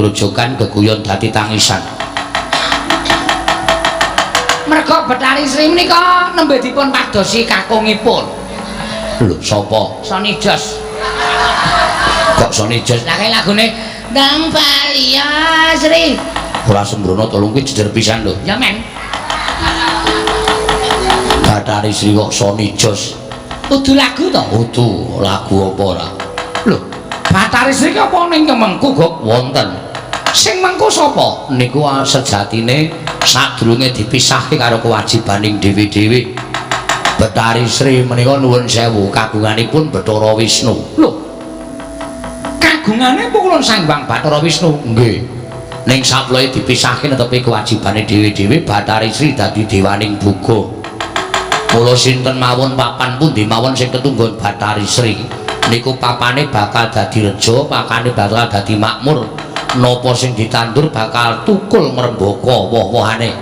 Grojogan geguyon dadi tangisan. Merga Bathari Sri menika nembe dipun padosi kakungipun. Lho, sapa? Sony Jos. Kok Sony Jos? Lah kae lagune Ndang Bali ya Sri. Ora sembrono tolong kuwi jejer pisan lho. Ya men. Bathari Sri kok Sony Jos. Udu lagu to? Udu lagu apa ora? Lho, Bathari Sri ki apa ning mengku, Gok? Wonten. Sing mengku sapa? Niku sejatine sadurunge dipisahke karo kewajibaning dhewe-dhewe. Bathari Sri menika nuwun sewu kagunganipun Bathara Wisnu. Lho. Kagungane apa kula Sang Hyang Bathara Wisnu? Nggih. Ning saploe dipisahke netepi kewajibane dhewe-dhewe, Bathari Sri dadi dewaning buga. Kula sinten mawon papan pundi mawon sing ketunggon Bathari Sri niku papane bakal dadi reja, pakane bakal dadi makmur. Napa sing ditandur bakal tukul ngrembaka woh-wohane.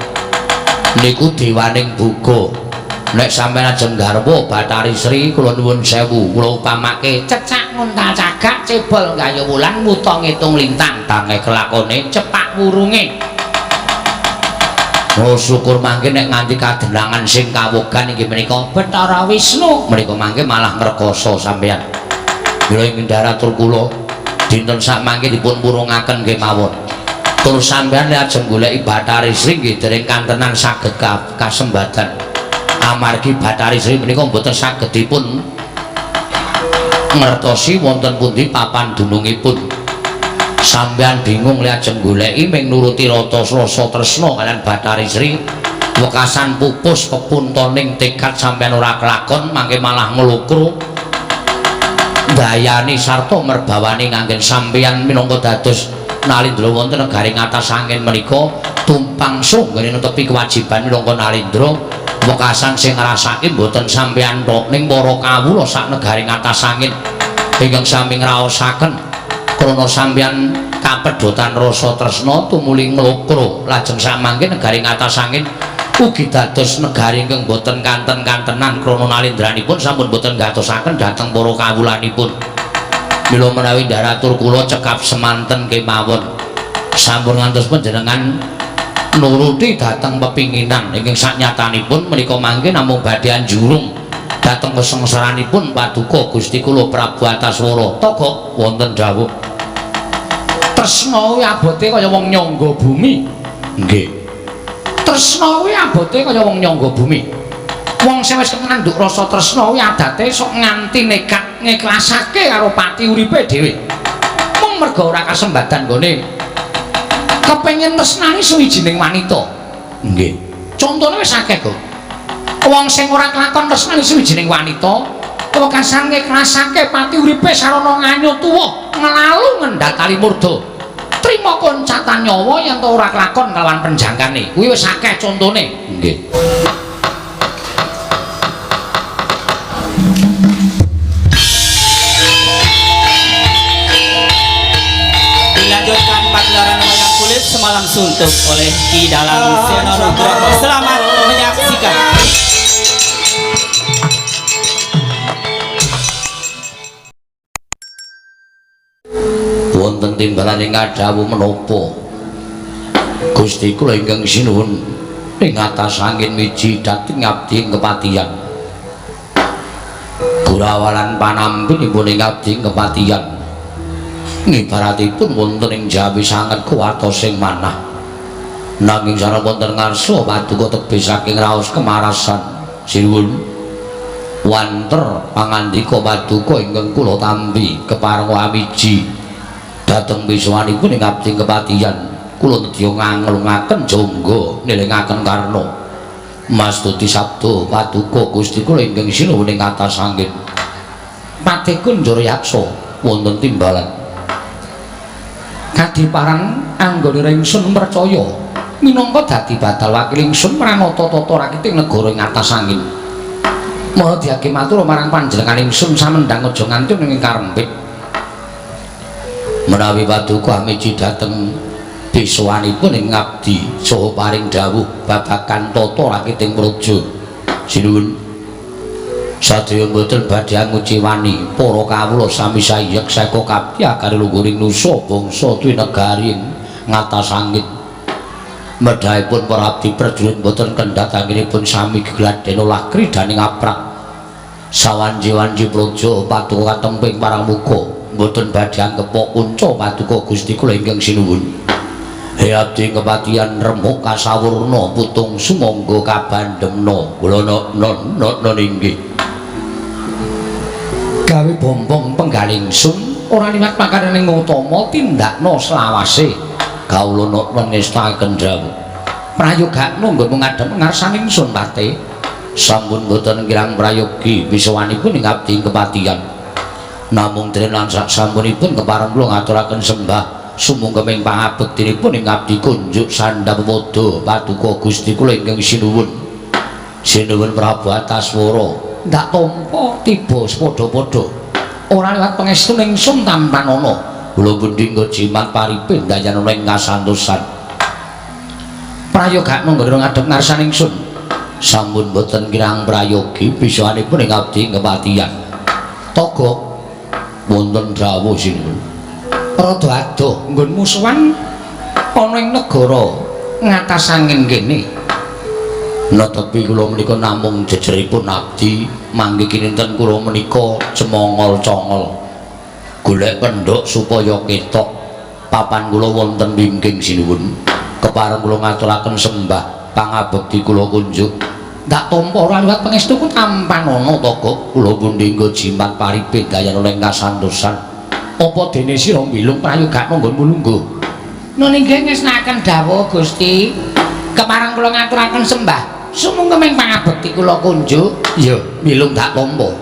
Niku dewaning buga. Nek sampeyan ajeng garwa Bathari Sri kula nuwun sewu, kula upamake cecak nguntal cagak, cebol gayo wulan, wuta ngitung lintang, tange kelakone cepak wurunge. Oh syukur mangke nek nganti kadenangan sing kawogan inggih menika Bathara Wisnu. Menika mangke malah ngrekoso sampeyan. Mila ing ndaratur kula dinten sak mangke dipun purungaken nggih mawon. Tur sampeyan nek ajeng goleki Bathari Sri nggih dereng kantenan saged kasembadan. Amargi Bathari Sri menika mboten saged dipun ngertosi wonten pundi papan dunungipun. Sampeyan bingung lek ajeng goleki ming nuruti rata rasa tresna kaliyan Bathari Sri, wekasan pupus pepuntoning tekad sampeyan ora kelakon mangke malah nglukru ndayani sarta merbawani nganggen sampeyan minangka dados nalindra wonten negari ngatas angin menika tumpang suh nggone netepi kewajiban minangka nalindra. Wekasan sing ngrasake mboten sampeyan tok ning para kawula sak negari ngatas angin ingkang sami ngraosaken krana sampeyan kapedhotan rasa tresna tumuli nglokro. Lajeng samangke negari ngatas angin ugi dados negari ingkang boten kanten-kantenan krana nalindranipun sampun boten gatosaken dhateng para kawulanipun. Mila menawi ndaratur kula cekap semanten kemawon sampun ngantos panjenengan nuruti dhateng pepinginan ingkang saknyatanipun menika mangke namung badhe anjurung dhateng kesengsaranipun paduka Gusti kula Prabu Antaswara. Togok wonten dawuh tresna kuwi abote kaya wong nyangga bumi. Nggih. Tresna kuwi abote kaya wong nyangga bumi. Wong sing wis ngandhuk rasa tresna kuwi adate sok nganti nekat ngiklasake karo pati uripe dhewe. Mung merga ora kasembadan nggone kepengin tresnani suwijining wanita. Nggih. Contone wis akeh kok. Wong sing ora kelakon tresnani suwijining wanita, wekasan ngiklasake pati uripe sarana nganyu tuwa, nglalu ngendat kali murda. Trima koncatan nyawa yen to ora kelakon kelawan penjangkane. Kuwi wis akeh contone. Nggih. Dilanjutkan pagelaran wayang kulit semalam suntuk oleh Ki Dalang Seno Nugroho. Selamat menyaksikan. Wonten timbalan ing ngadhawuh menapa Gusti kula ingkang sinuwun ing atas angin miji dhateng abdi ing kepatihan. Gurawalan panampinipun ing abdi ing kepatihan ngibaratipun wonten ing Jawi sanget kuwatos sing manah. Nanging sareng wonten ngarsa paduka tebih saking raos kemarasan. Sinuwun wanter pangandika paduka ingkang kula tampi kepareng awiji dhateng misuwanipun ing abdi kepatihan kula nedya nganglungaken jangga nilingaken karna mastuti sabda paduka Gusti kula ingkang sinuwun ing atas angin. Patekun Njara Yaksa wonten timbalan kadiparan anggone ingsun percaya minangka dadi badal wakil ingsun marang tata rakiting negara ing atas angin. Maha diake matur marang panjenengan ingsun samendhang aja nganti ing karempit. Menawi paduka amiji dhateng pisuwanipun ing ngabdi saha paring dawuh babagan tata rakiting praja. Sinuwun. Sadaya mboten badhe nguciwani para kawula sami sayek seka kapti akare lungguring nusa bangsa tuwi negari ngatas angin. Medhahipun para abdi prajurit mboten kendhat anggenipun sami gegladen olah kridaning aprak. Sawanci-wanci praja paduka katemping parang muka mboten badhe anggepok kunca paduka Gusti kula ingkang sinuwun. He abdi kepatihan remuk kasawurna putung sumangga kabandemna kula non inggih. Gawe bombong penggaling sun ora liwat pakaraning utama tindakna selawase. Kawula non ngestaken dawuh. Prayogakno nggonmu ngadhep ngarsaning sun pate. Sampun boten kirang prayogi pisawanipun ing abdi kepatihan. Namung dene lan sak sampunipun kepareng kula ngaturaken sembah sumangga ming pangabektinipun ing abdi kunjuk sandhap padha paduka Gusti kula ingkang sinuwun. Sinuwun Prabu Ataswara ndak tampa tiba sepadha-padha ora liwat pangestu ning sun tampanana. Kula pundi nggo jimat paripe ndayanana ing kasantosan. Prayogakno nggone ngadhep ngarsaning sun. Sampun boten kirang prayogi pisahanipun ing abdi kepatihan. Togok wonten dawuh sinuwun. Rada adoh nggonmu sowan ana ing negara ngatas angin kene. Netepi kula menika namung jejeripun abdi mangke kinten kula menika cemongol-congol. Golek pendhok supaya ketok papan kula wonten wingking sinuwun. Kepareng kula ngaturaken sembah pangabekti kula kunjuk. Ndak tampa ora liwat pangestuku tampanana togok kula pundi nggo jimat paripe dayana ing kasantosan. Apa dene sira mbilung prayogakno nggonmu lungguh? Nun inggih ngesnaken dawuh Gusti. Kepareng kula ngaturaken sembah sumangga ming pangabekti kula kunjuk. Iya, mbilung tak tampa.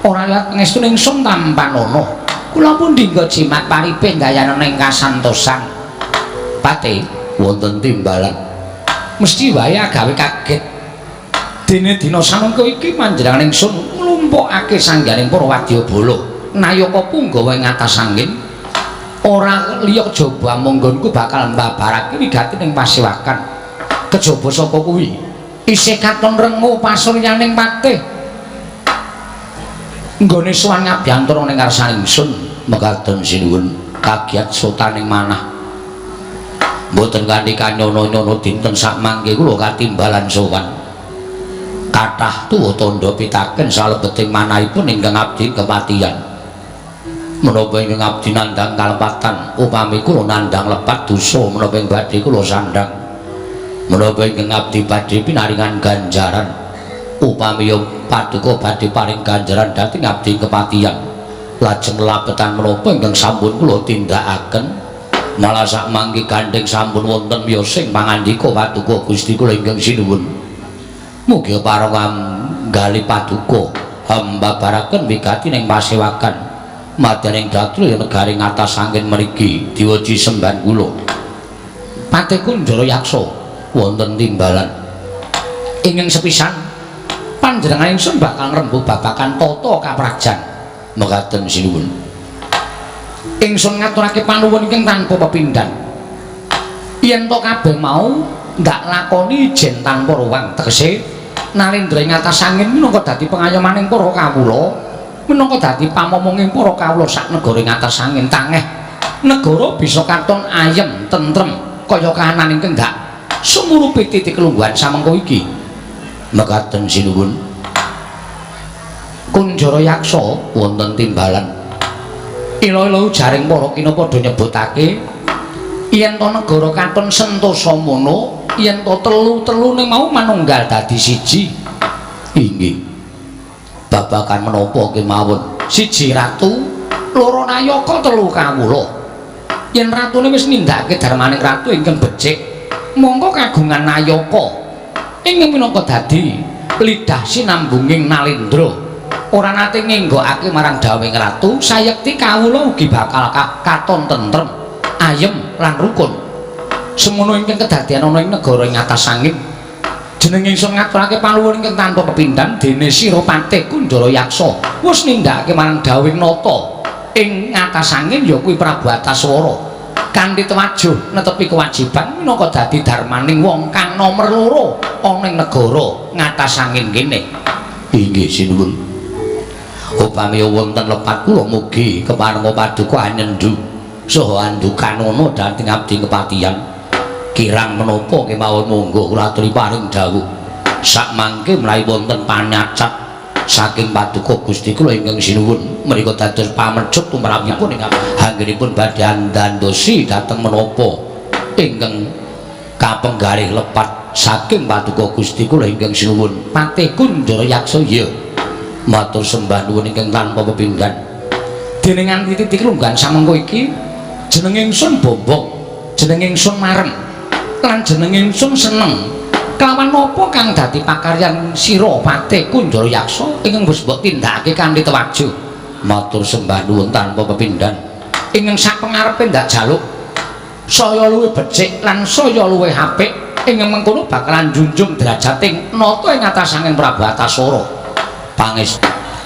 Ora liwat pangestu ning sun tampanana. Kula pundi nggo jimat paripe dayana ing kasantosan. Pate wonten timbalan. Mesti wae agawe kaget. Dene dina samengko iki panjenengan ingsun nglumpukake sangganing para wadyabala nayaka punggawa ing atas angin. Ora liya kejaba amung nggonku bakal mbabarake wigati ning pasewakan. Kejaba saka kuwi isih katon rengu pasuryaning patih nggone sowan ngabyantara ning ngarsaning ingsun. Mekaten sinuwun kagiat sotaning manah. Mboten kanthi kanyono-nyono dinten sakmangke kula katimbalan sowan. Kathah tuwa tandha pitaken salebeting manahipun ingkang abdi kepatihan. Menapa ingkang abdi nandhang kalepatan upami kula nandhang lepat dosa menapa ing badhe kula sandhang. Menapa ingkang abdi badhe pinaringan ganjaran upami ya paduka badhe paring ganjaran dhateng abdi kepatihan. Lajeng lapetan menapa ingkang sampun kula tindakaken malah sakmangke gandheng sampun wonten miyosing pangandika paduka Gusti kula ingkang sinuwun. Mugi pareng nggali paduka hambabaraken wigati ning pasewakan madyaning datru negari ngatas angin mriki diweji semban kula. Patih Kunjara Yaksa wonten timbalan. Ingkang sepisan panjenengan ingsun bakal ngrembug babagan tata kaprajan. Mekaten sinuwun. Ingsun ngaturake panuwun ingkang tanpa pepindhan. Yen to kabeh mau ndak lakoni ijen tanpa ruwang, tegese Nalendra ing atas angin minangka dadi pengayomaning para kawula, minangka dadi pamomonging para kawula sak negara ing atas angin. Tangeh negara bisa katon ayem tentrem kaya kahanan ingkang ndak sumurupi titik kelungguhan samengko iki. Mekaten sinuwun. Kunjara Yaksa wonten timbalan. Ila-ila jaring para kina padha nyebutake yen to negara katon sentosa mono, yen to telu-telune mau manunggal dadi siji. Inggih. Babagan menapa kemawon? Siji ratu, loro nayaka, telu kawula. Yen ratune wis nindakake darmaning ratu ingkang becik, mongko kagungan nayaka ingkang minangka dadi lidah sinambunging Nalendra. Ora nate ngenggokake marang dawuhing ratu, sayekti kawula ugi bakal katon tentrem, ayem lan rukun. Semono ingkang kedadian ana ing negara ing atas angin. Jeneng ingsun ngaturake panuwun ingkang tanpa pepindhan dene sira Patih Kunjara Yaksa wis nindakake marang dawuhing nata ing ngatas angin ya kuwi Prabu Ataswara. Kanthi tewajuh netepi kewajiban minangka dadi darmaning wong kang nomer loro ana ing negara ngatas angin kene. Inggih sinuwun. Upami wonten lepat kula mugi keparenga paduka anyendu saha andukanono dhateng abdi kepatihan. Kirang menapa kemawon monggo kula aturi paring dawuh. Sakmangke menawi wonten panyacat saking paduka Gusti kula ingkang sinuwun menika dados pamecut tumrapipun ing anggenipun badhe andandosi dhateng menapa ingkang kapenggalih lepat saking paduka Gusti kula ingkang sinuwun. Patih Kunjara Yaksa iya matur sembah nuwun ingkang tanpa pepindhan. Dene nganti titik lungguhan samengko iki jeneng ingsun Bombong, jeneng ingsun Marem, lan jeneng ingsun Seneng. Kelawan napa kang dadi pakaryan sira Patih Kunjara Yaksa ingkang wis mbok tindakake kanthi tewajuh? Matur sembah nuwun tanpa pepindhan. Ingkang sapengarepe ndak jaluk saya luwih becik lan saya luwih apik ingkang mengkono bakalan njunjung derajating nata ing atasanging Prabu Antasara. Pangest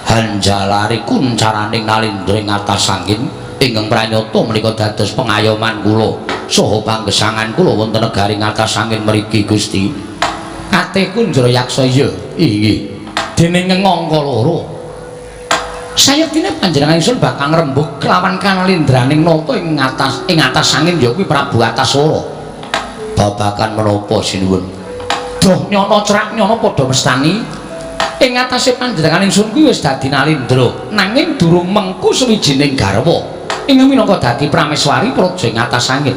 hanjalari kuncaraning Nalindra ing atas angin ingkang pranyata menika dados pengayoman kula saha panggesangan kula wonten negari ngatas angin mriki Gusti. Patih Kunjara Yaksa iya inggih. Dene ngangka loro sayektine panjenengan ingsun bakal ngrembug kelawan kanalindraning nata ing atas angin ya kuwi Prabu Antasara. Babagan menapa sinuwun? Doh nyono cerak nyono padha mestani ing atase panjenengan ingsun kuwi wis dadi Nalindra nanging durung mengku suwijining garwa ing minangka dadi prameswari praja ing atas angin.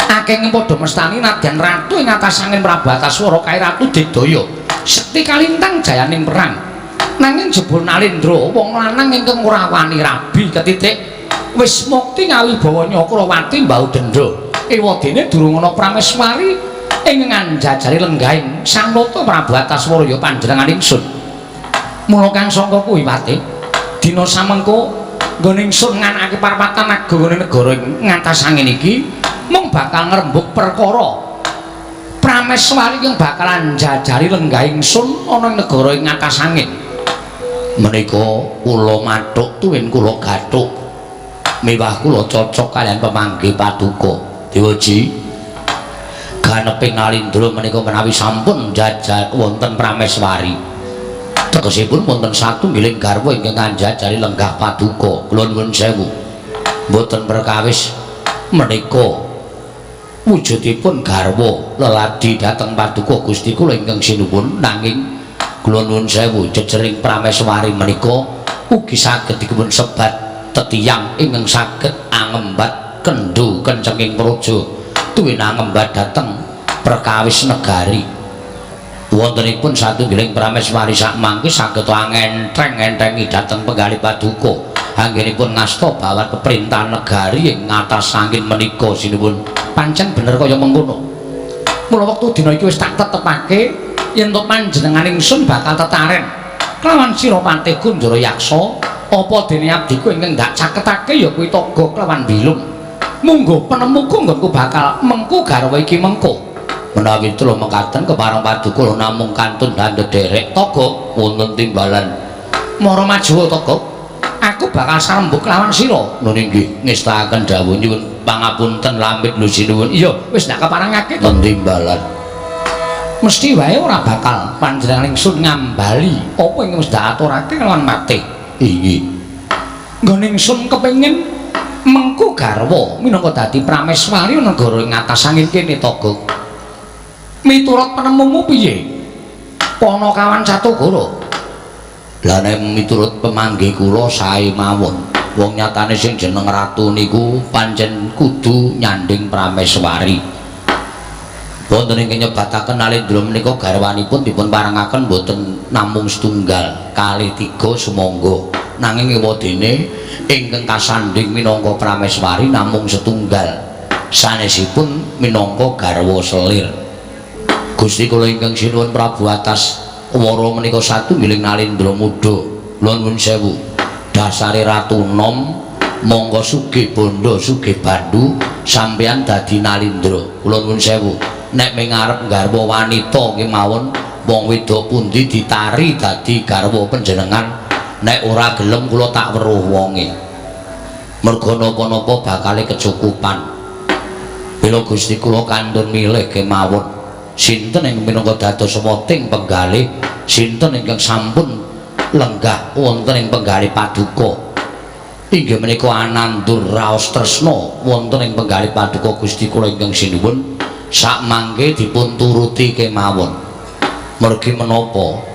Akeh padha mestani nadyan ratu ing atas angin Prabu Antaswara kae Ratu Digdaya sekti kalintang jayaning perang, nanging jebul Nalindra wong lanang ingkang ora wani rabi ketitik wis mukti ngawibawa Nyakrawati mbau dendha. Ewadene durung ana prameswari ing nganjajari lenggahing Sang Nata Prabu Antaswara ya panjenengan ingsun. Mula kang sangka kuwi Patih, dina samengko nggone ingsun nganakake parapatan agung negara ngatas angin iki mung bakal ngrembug perkara prameswari yang bakalan njajari lenggah ingsun ana ing negara ing ngatas angin. Menika kula mathuk tuwin kula gathuk miwah kula cocok kaliyan pemanggih paduka Dewaji. Ganeping Nalindra menika menawi sampun njajal wonten prameswari tegesipun wonten satunggiling garwa ingkang anjajari lenggah paduka. Kula nuwun sewu mboten perkawis menika wujudipun garwa leladi dhateng paduka Gusti kula ingkang sinuwun, nanging kula nuwun sewu jejering prameswari menika ugi saged dipun sebat tetiyang ingkang saged angembat kendhu kencenging praja tuwin angembat dhateng perkawis negari. Wontenipun satunggiling prameswari sakmangke saged angentreng-entrengi dhateng penggalih paduka anggenipun ngasta bawat peperintahan negari ing ngatas angin menika sinuwun. Pancen bener kaya mengkono. Mula wektu dina iki wis tak tetepake yen to panjenengan ingsun bakal tetaren kelawan sira Patih Kunjara Yaksa apa dene abdiku ingkang ndak caketake ya kuwi toga kelawan bilung. Munggo penemuku nggonku bakal mengku garwa iki mengko. Menawi kula mekaten kepareng paduka namung kantun ndherek toga wonten timbalan. Mara maju toga, aku bakal sarembug lawan sira. Nun inggih ngestakaken dawuh nyuwun pangapunten lamit lho sinuwun. Iya wis ndak keparengake to timbalan. Mesti wae ora bakal panjenengan ingsun ngambali apa ing wis dak aturake lawan mati. Inggih. Nggone ingsun kepengin mengku garwa minangka dadi prameswari negara ing atas angin kene toga. Miturut penemumu piye? Panakawan Catugara. Lah nek miturut pemanggih kula sae mawon. Wong nyatane sing jeneng ratu niku pancen kudu nyanding prameswari. Wonten ingkang nyebataken Nalindra menika garwanipun dipun parengaken boten namung setunggal, kalih tiga sumangga. Nanging ewadene ingkang kasandhing minangka prameswari namung setunggal. Sanesipun minangka garwa selir. Gusti kula ingkang sinuwun Prabu Atas Wara menika satunggiling Nalindra muda. Kula nuwun sewu. Dasare ratu nom monggo sugih bondo sugih bandu sampeyan dadi Nalindra. Kula nuwun sewu. Nek mengarep garwa wanita kemawon wong wedok pundi ditari dadi garwa panjenengan, nek ora gelem kula tak weruh wonge. Merga napa-napa bakale kecukupan. Bila Gusti kula kantun milih kemawon sinten ingkang minangka dados weting penggalih, sinten ingkang sampun Lenggah wonten ing penggalih paduka. Inggih menika anandur raos tresna wonten ing penggalih paduka Gusti kula ingkang sinuwun sakmangke dipun turuti kemawon. Mergi menapa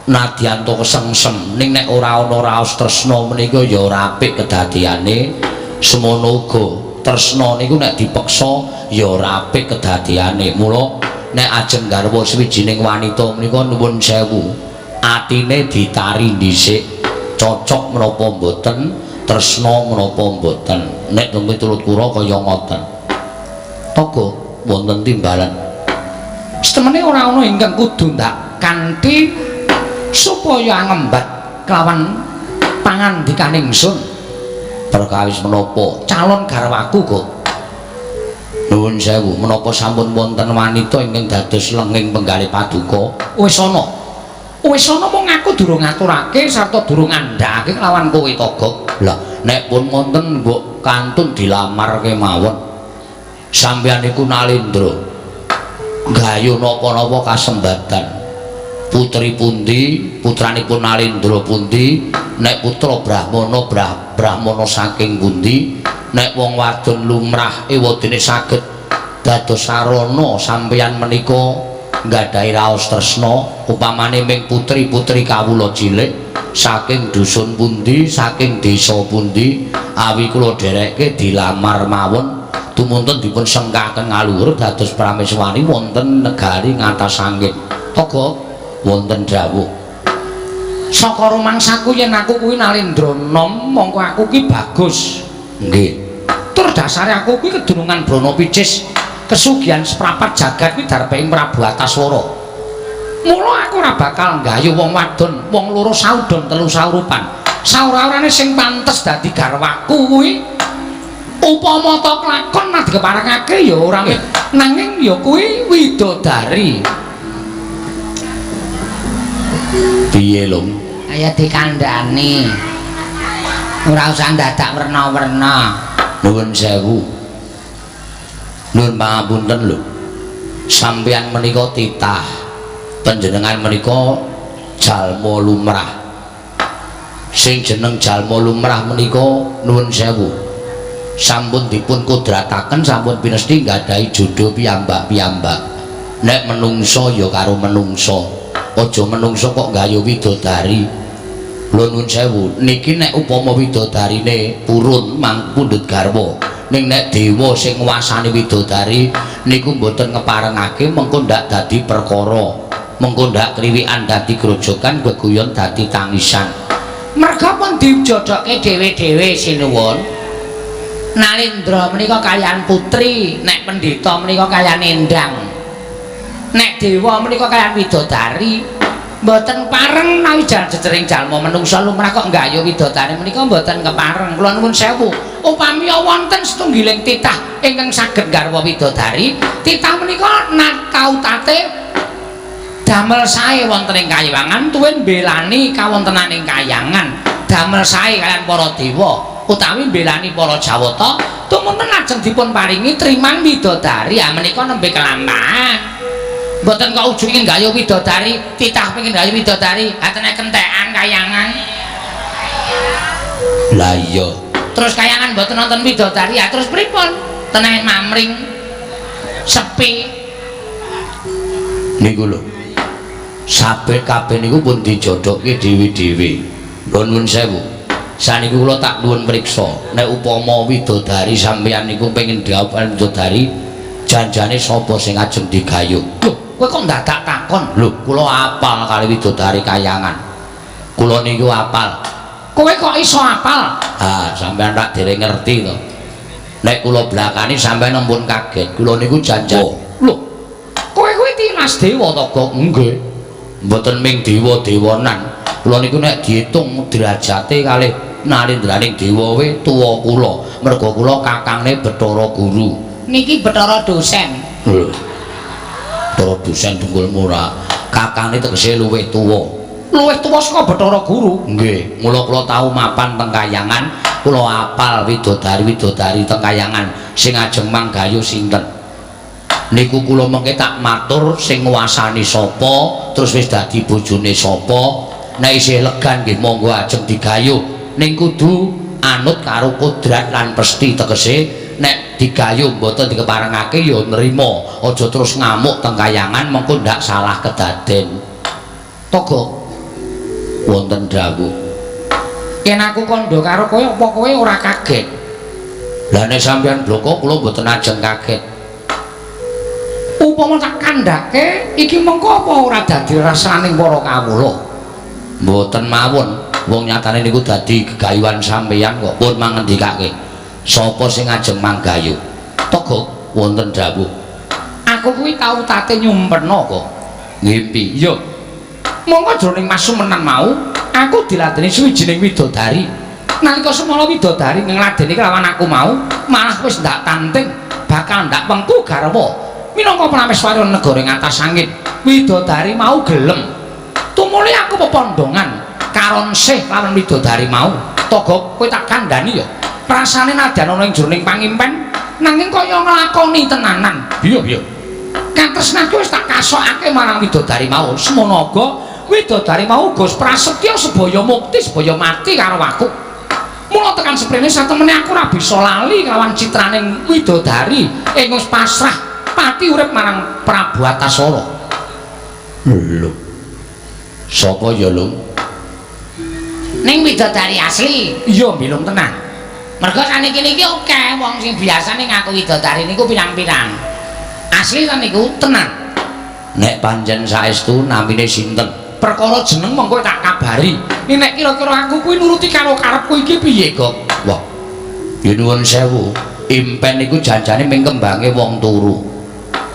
nadyan to kesengsem ning nek ora ana raos tresna menika ya ora apik kedadiane. Semono uga tresna niku nek dipeksa ya ora apik kedadiane. Mula nek ajeng garwa sawijining wanita menika nuwun sewu, atine ditari dhisik, cocok menapa mboten, tresna menapa mboten. Nek miturut kula kaya ngoten. Togo wonten timbalan. Setemene ora ana ingkang kudu ndak kanthi supaya ngembat kelawan pangandikaning ingsun. Perkawis menapa calon garwaku kok? Nuwun sewu, menapa sampun wonten wanita ingkang dados lenging penggalih paduka? Wis ana. Wis ana mung aku durung ngaturake sarta durung ngandhakake kelawan kowe Togok. Lah nek pun wonten mbok kantun dilamar kemawon. Sampeyan niku Nalendra gayuh napa-napa kasembatan. Putri pundi, putranipun Nalendra pundi, nek putra Brahmana Brahmana saking pundi, nek wong wadon lumrah ewadene saged dados sarana sampeyan menika nggadahi raos tresna, upamane ming putri-putri kawula cilik saking dusun pundi, saking desa pundi, awi kula dherekke dilamar mawon tumunten dipun sengkaken ngaluhur dados prameswari wonten negari ngatas angin. Togok wonten dawuh. Saka rumangsaku yen aku kuwi Nalendra nom, mongko aku ki bagus. Nggih. Tur dasare aku kuwi kedunungan Brana Picis, kesugihan seprapat jagat kuwi darpeing Prabu Antaswara. Mula aku ora bakal nggayuh wong wadon, wong loro saudon telu saurupan. Saura-urane sing pantes dadi garwaku kuwi upama ta klakon nah dikeparengake ya ora, nanging ya kuwi widodari. Piye lho? Kaya dikandhani. Ora usah ndadak werna-werna. Nuwun sewu. Nuwun pangapunten lho. Sampeyan menika titah, panjenengan menika jalma lumrah. Sing jeneng jalma lumrah menika nuwun sewu. Sampun dipun kodrataken, sampun pinesti nggadahi jodho piyambak-piyambak. Nek menungso ya karo menungso. Aja menungso kok gayuh widodari. Lho nuwun sewu, niki nek upama widodarine purun mang pundhut garwa. Ning nek dewa sing nguasani widodari niku mboten ngeparengake, mengko ndak dadi perkara. Mengko ndak kriwikan dadi grojogan, geguyon dadi tangisan. Merga pun dijodohke dhewe-dhewe sinuwun. Nalendra menika kaliyan putri, nek pendhita menika kaliyan endang. Nek dewa menika kaliyan widodari. Mboten pareng nawi jejering jalma menungsa lumrah kok nggayuh widodari menika mboten kepareng. Kula nuwun sewu, upami wonten setunggiling titah ingkang saged garwa widodari, titah menika natautate damel sae wonten ing kayangan tuwin mbelani kawontenaning kayangan, damel sae kaliyan para dewa utawi mbelani para jawata, tumunten lajeng dipun paringi triman widodari. Ah menika nembe kelampahan. Mboten kok ujug ingin gayuh widodari, titah pengin gayuh widodari, atene kentekan kayangan. Lah iya. Terus kayangan mboten nonton widodari, ya terus pripun? Teneh mamring sepi. Niku lho. Saben kabeh niku pun dijodohke dhewe-dhewe. Lho nuwun sewu. Saniki kula tak nuwun priksa, nek upama widodari sampeyan niku pengin dhawuh widodari, janjane sapa sing ajeng digayuh? Lho, kowe kok ndadak takon? Lho, kula apal kali widodari kayangan. Kula niku apal. Kowe kok iso apal? Ah, sampeyan tak dereng ngerti to. Nek kula blakani sampeyan ampun kaget. Kula niku janjan. Lho, kowe kuwi tilas dewa to, Gok? Nggih. Mboten ming dewa-dewanan. Kula niku nek diitung derajate kalih nalendraning dewa we tuwa kula. Merga kula kakangne Bathara Guru. Niki Bathara dosen. Lho. Bathara dosen tunggul murah. Kakangne tegese luwih tuwa. Luwih tuwa saka Bathara Guru. Nggih, mula kula tau mapan teng kayangan, kula apal widodari-widodari teng kayangan sing ajeng manggayu sinten. Niku kula mengke tak matur sing nguasani sapa, terus wis dadi bojone sapa. Nek isih legan nggih monggo ajeng digayuh. Ning kudu anut karo kodrat lan pesti, tegese nek digayuh mboten dikeparengake ya nrima. Aja terus ngamuk teng kayangan mengko ndak salah kedaden. Togok wonten dawuh. Yen aku kandha karo kowe apa kowe ora kaget? Lah nek sampeyan bloko kula mboten ajeng kaget. Upama tak kandhake iki mengko apa ora dadi rasaning para kawula? Mboten mawon, wong nyatane niku dadi gegayuhan sampeyan kok. Pun mangendikake. Sapa sing ajeng manggayu? Togok wonten dawuh. Aku kuwi tau tate nyumpena kok. Ngimpi. Iya. Mongko jroning masumenan mau aku diladeni suwijining widodari. Nalika semana widodari ngladeni kelawan aku mau, malah wis ndak tanting, bakal ndak wengku garwa. Minangka prameswara negara ing atas angin, widodari mau gelem. Tumuli aku pepondhongan karon sih lawan widodari mau. Togok kowe tak kandhani ya. Rasane nadyan ana ing jroning pangimpen nanging kaya nglakoni tenanan. Iya, iya. Katresnanku wis tak kasokake marang widodari mau. Semono uga widodari mau uga prasetya sebaya mukti sebaya mati karo aku. Mula tekan seprene satemene aku ora bisa lali kelawan citraning widodari ing wis pasrah pati urip marang Prabu Antasara. Lho. Sapa ya, Lung? Ning widodari asli. Iya, Bilung tenan. Mergo saniki niki akeh wong sing biasane ngaku widodari niku pirang-pirang. Asli ta niku tenan. Nek pancen saestu namine sinten? Perkara jeneng mengko tak kabari. Nek kira-kira aku kuwi nuruti karo karepku iki piye, Gok? Wah. Ya nuwun sewu. Impen niku janjane ming kembange wong turu.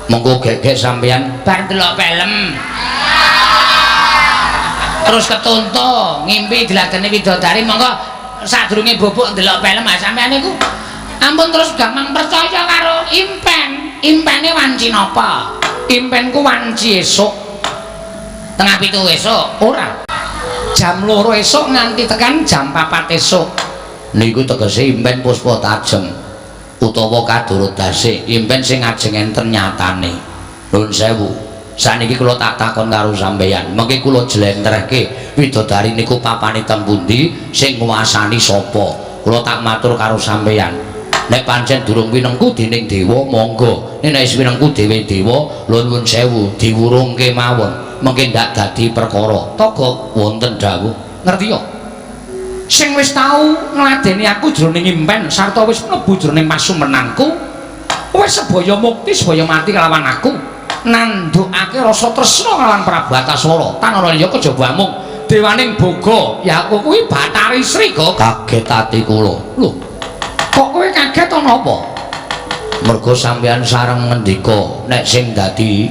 Mengko gek-gek sampeyan bar ndelok film. Terus ketonto ngimpi diladeni widodari, monggo sadurunge bobok ndelok film sampeyan niku ampun terus gampang percaya karo impen. Impene wanci napa? Impenku wanci esuk 6:30 esuk. Ora. Jam 2 esuk nganti tekan jam 4 esuk. Niku tegese impen puspa tajem utawa kadurut dase, impen sing ajeng enten nyatane. Nuwun sewu. Saniki kula tak takon karo sampeyan, mengke kula jlentrehke widodari niku papane teng pundi, sing nguasani sapa? Kula tak matur karo sampeyan. Nek pancen durung winengku dening dewa monggo, nek wis winengku dhewe dewa, lho nuwun sewu diwurungke mawon, mengke ndak dadi perkara. Togok wonten dawuh. Ngerti yo? Sing wis tau ngladeni aku jroning impen sarta wis mlebu jroning pasumenanku, wis sebaya mukti sebaya mati kelawan aku, nandukake rasa tresna kelawan Prabu Antasara. Tan ana liya kejaba amung dewaning boga, ya aku kuwi Bathari Sri, Gok. Kaget ati kula. Lho, kok kowe kaget ana apa? Mergo sampeyan sareng ngendika nek sing dadi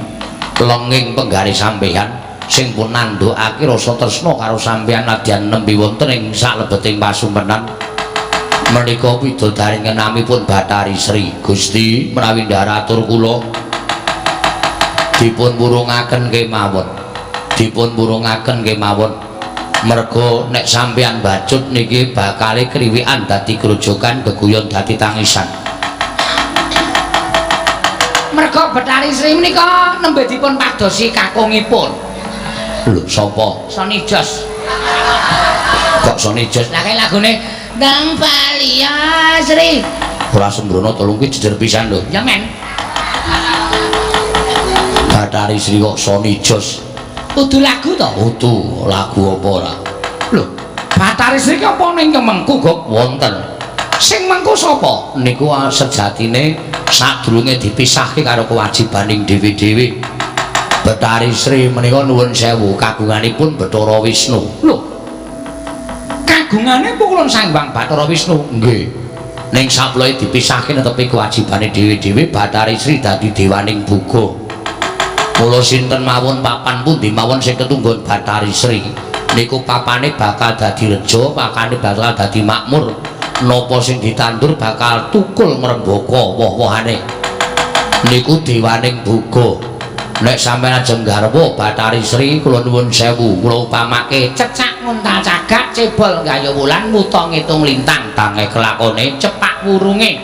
lenging penggare sampeyan sing pun nandukake rasa tresna karo sampeyan nadyan nembe wonten ing salebeting pasumenan menika widodari ngenamipun Bathari Sri. Gusti menawi ndharatur kula dipun wurungaken kemawon, dipun wurungaken kemawon. Mergo nek sampeyan bacut niki bakale kriwikan dadi grojogan, geguyon dadi tangisan. Mergo Bathari Sri menika nembe dipun padosi kakungipun. Lho, sapa? Sony Jos. Kok Sony Jos? Lah kae lagune Ndang Bali ya Sri. Ora sembrono tolong kuwi jejer pisan lho. Ya men. Bathari Sri kok Sony Jos. Udu lagu to? Udu lagu apa ora? Lho, Bathari Sri ki apa ning kemengku, Gok? Wonten. Sing mengku sapa? Niku sejatine sadurunge dipisahke karo kewajibaning dhewe-dhewe. Bathari Sri menika nuwun sewu kagunganipun Bathara Wisnu. Lho. Kagungane pukulun Sang Hyang Bathara Wisnu. Nggih. Ning saploe dipisahke netepi kewajibane dhewe-dhewe, Bathari Sri dadi dewaning boga. Mula sinten mawon papan pundi mawon sing ketunggon Bathari Sri niku papane bakal dadi reja, pakane bakal dadi makmur. Napa sing ditandur bakal tukul ngrembaka woh-wohane. Niku dewaning boga. Nek sampeyan ajeng garwa Bathari Sri kula nuwun sewu, kula upamake cecak nguntal cagak, cebol gayo wulan, wuta ngitung lintang, tange kelakone cepak wurunge.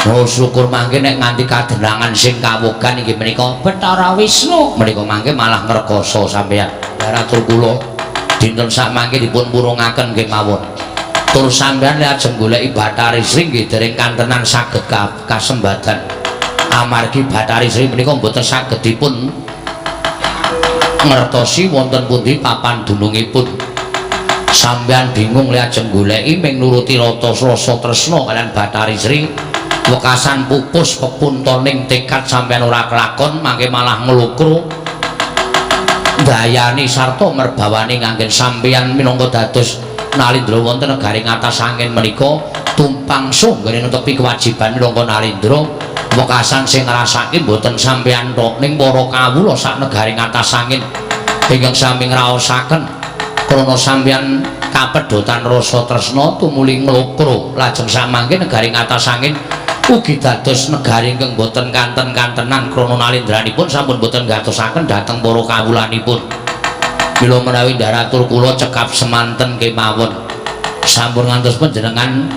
Oh syukur mangke nek nganti kadenangan sing kawogan inggih menika Bathara Wisnu. Menika mangke malah ngrekoso sampeyan. Daratur kula dinten sakmangke dipun purungaken kemawon. Tur sampeyan lek ajeng goleki Bathari Sri nggih dereng kantenan saged kasembadan. Amargi Bathari Sri menika mboten saged dipun ngertosi wonten pundi papan dunungipun. Sampeyan bingung lek ajeng goleki ming nuruti rata rasa tresna kaliyan Bathari Sri. Wekasan pupus pepuntoning tekad sampeyan ora kelakon mangke malah nglukru dayani sarta merbawani nganggen sampeyan minangka dados nalindra wonten negari ngatas angin menika tumpang sunggene netepi kewajiban minangka nalindra. Wekasan sing ngrasake mboten sampeyan tok ning para kawula sak negari ngatas angin ingkang sami ngraosaken krana sampeyan kapedhotan rasa tresna tumuli nglukru lajeng samangke negari ngatas angin ugi dados negari ingkang boten kanten-kantenan krana nalindranipun sampun boten gatosaken dhateng para kawulanipun. Mila menawi ndaratur kula cekap semanten kemawon sampun ngantos panjenengan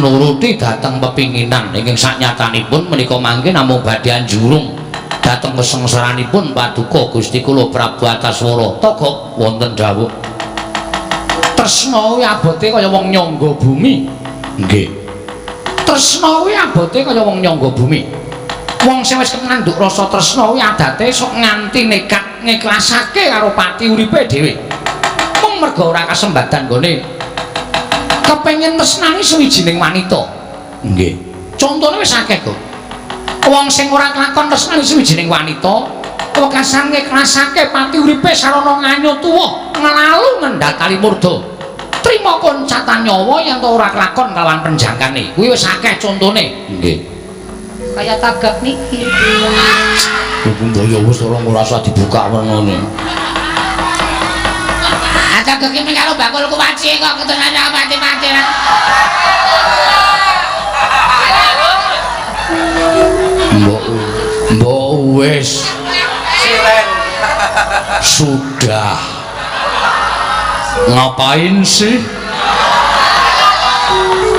nuruti dhateng pepinginan ingkang saknyatanipun menika mangke namung badhe anjurung dhateng kesengsaranipun paduka Gusti kula Prabu Antaswara. Togok wonten dawuh Tresna kuwi abote kaya wong nyangga bumi. Nggih. Tresna kuwi abote kaya wong nyangga bumi. Wong sing wis ngandhuk rasa tresna kuwi adate sok nganti nekat ngiklasake karo pati uripe dhewe. Mung merga ora kasembadan nggone kepengin tresnani suwijining wanita. Nggih. Contone wis akeh kok. Wong sing ora kelakon tresnani suwijining wanita, wekasan ngiklasake pati uripe sarana nganyu tuwa nglalu ngendhat tali murda. Trima koncatan nyawa yen to ora kelakon kalawan penjangkane. Kuwi wis akeh contone. Nggih. Kaya tagak niki. Lho ya wis ora usah dibuka wernane. Ah tagak iki karo bakul kuwaci kok ketenane mati-mati. Mbok mbok wis. Silen. Sudah. Ngapain sih?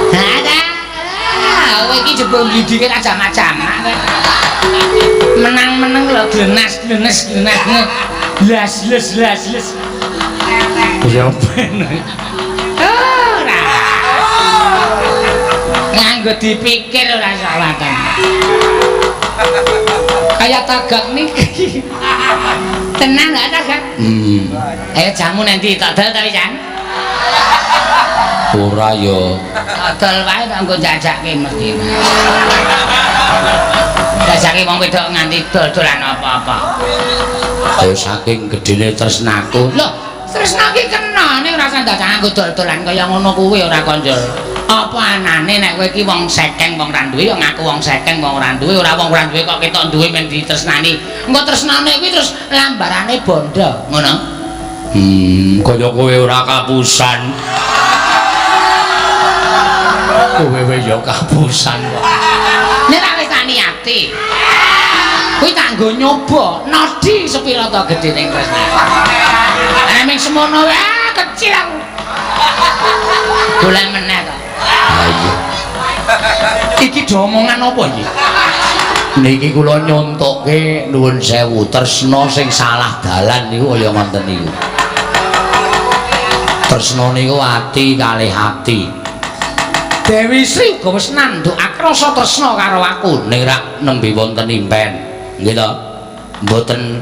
Nah, kowe iki jebul mblidike jam-jam. Menang-menang lho glenas glenes glenas. Las les las les. Ya ben. Ora. Nganggo dipikir ora salatan. Kaya tagak niki. Tenang gak tagak? Ayo jamu nanti tak dol ta wisan? Ora ya. Tak dol wae tak nggo jajake mesti. Jajake wong wedok nganti dol-dolan apa-apa. Ya saking gedene tresnaku. Lho, tresna ki kena ning ora usah dadak nganggo dol-dolan kaya ngono kuwi ora konjol. Apa anane nek kowe iki wong sekeng wong ra duwe ya ngaku wong sekeng wong ora duwe, ora wong ora duwe kok ketok duwe men ditresnani. Engko tresnane kuwi terus lambarane bondo, ngono. Kaya kowe ora kapusan. Kowe wis ya kapusan kok. Nek ra wis tak niati. Kuwi tak nggo nyoba nodi sepira to gedene tresnane. Nek ming semono wae kecil aku. Golek meneh to. Ha iya. Iki do omongan apa iki? Niki kula nyontokke nuwun sewu tresna sing salah dalan niku kaya ngoten niku. Tresna niku ati kalih ati. Dewi Sri uga wis nandhuk akrasa tresna karo aku. Ning rak nembe wonten impen. Nggih to? Mboten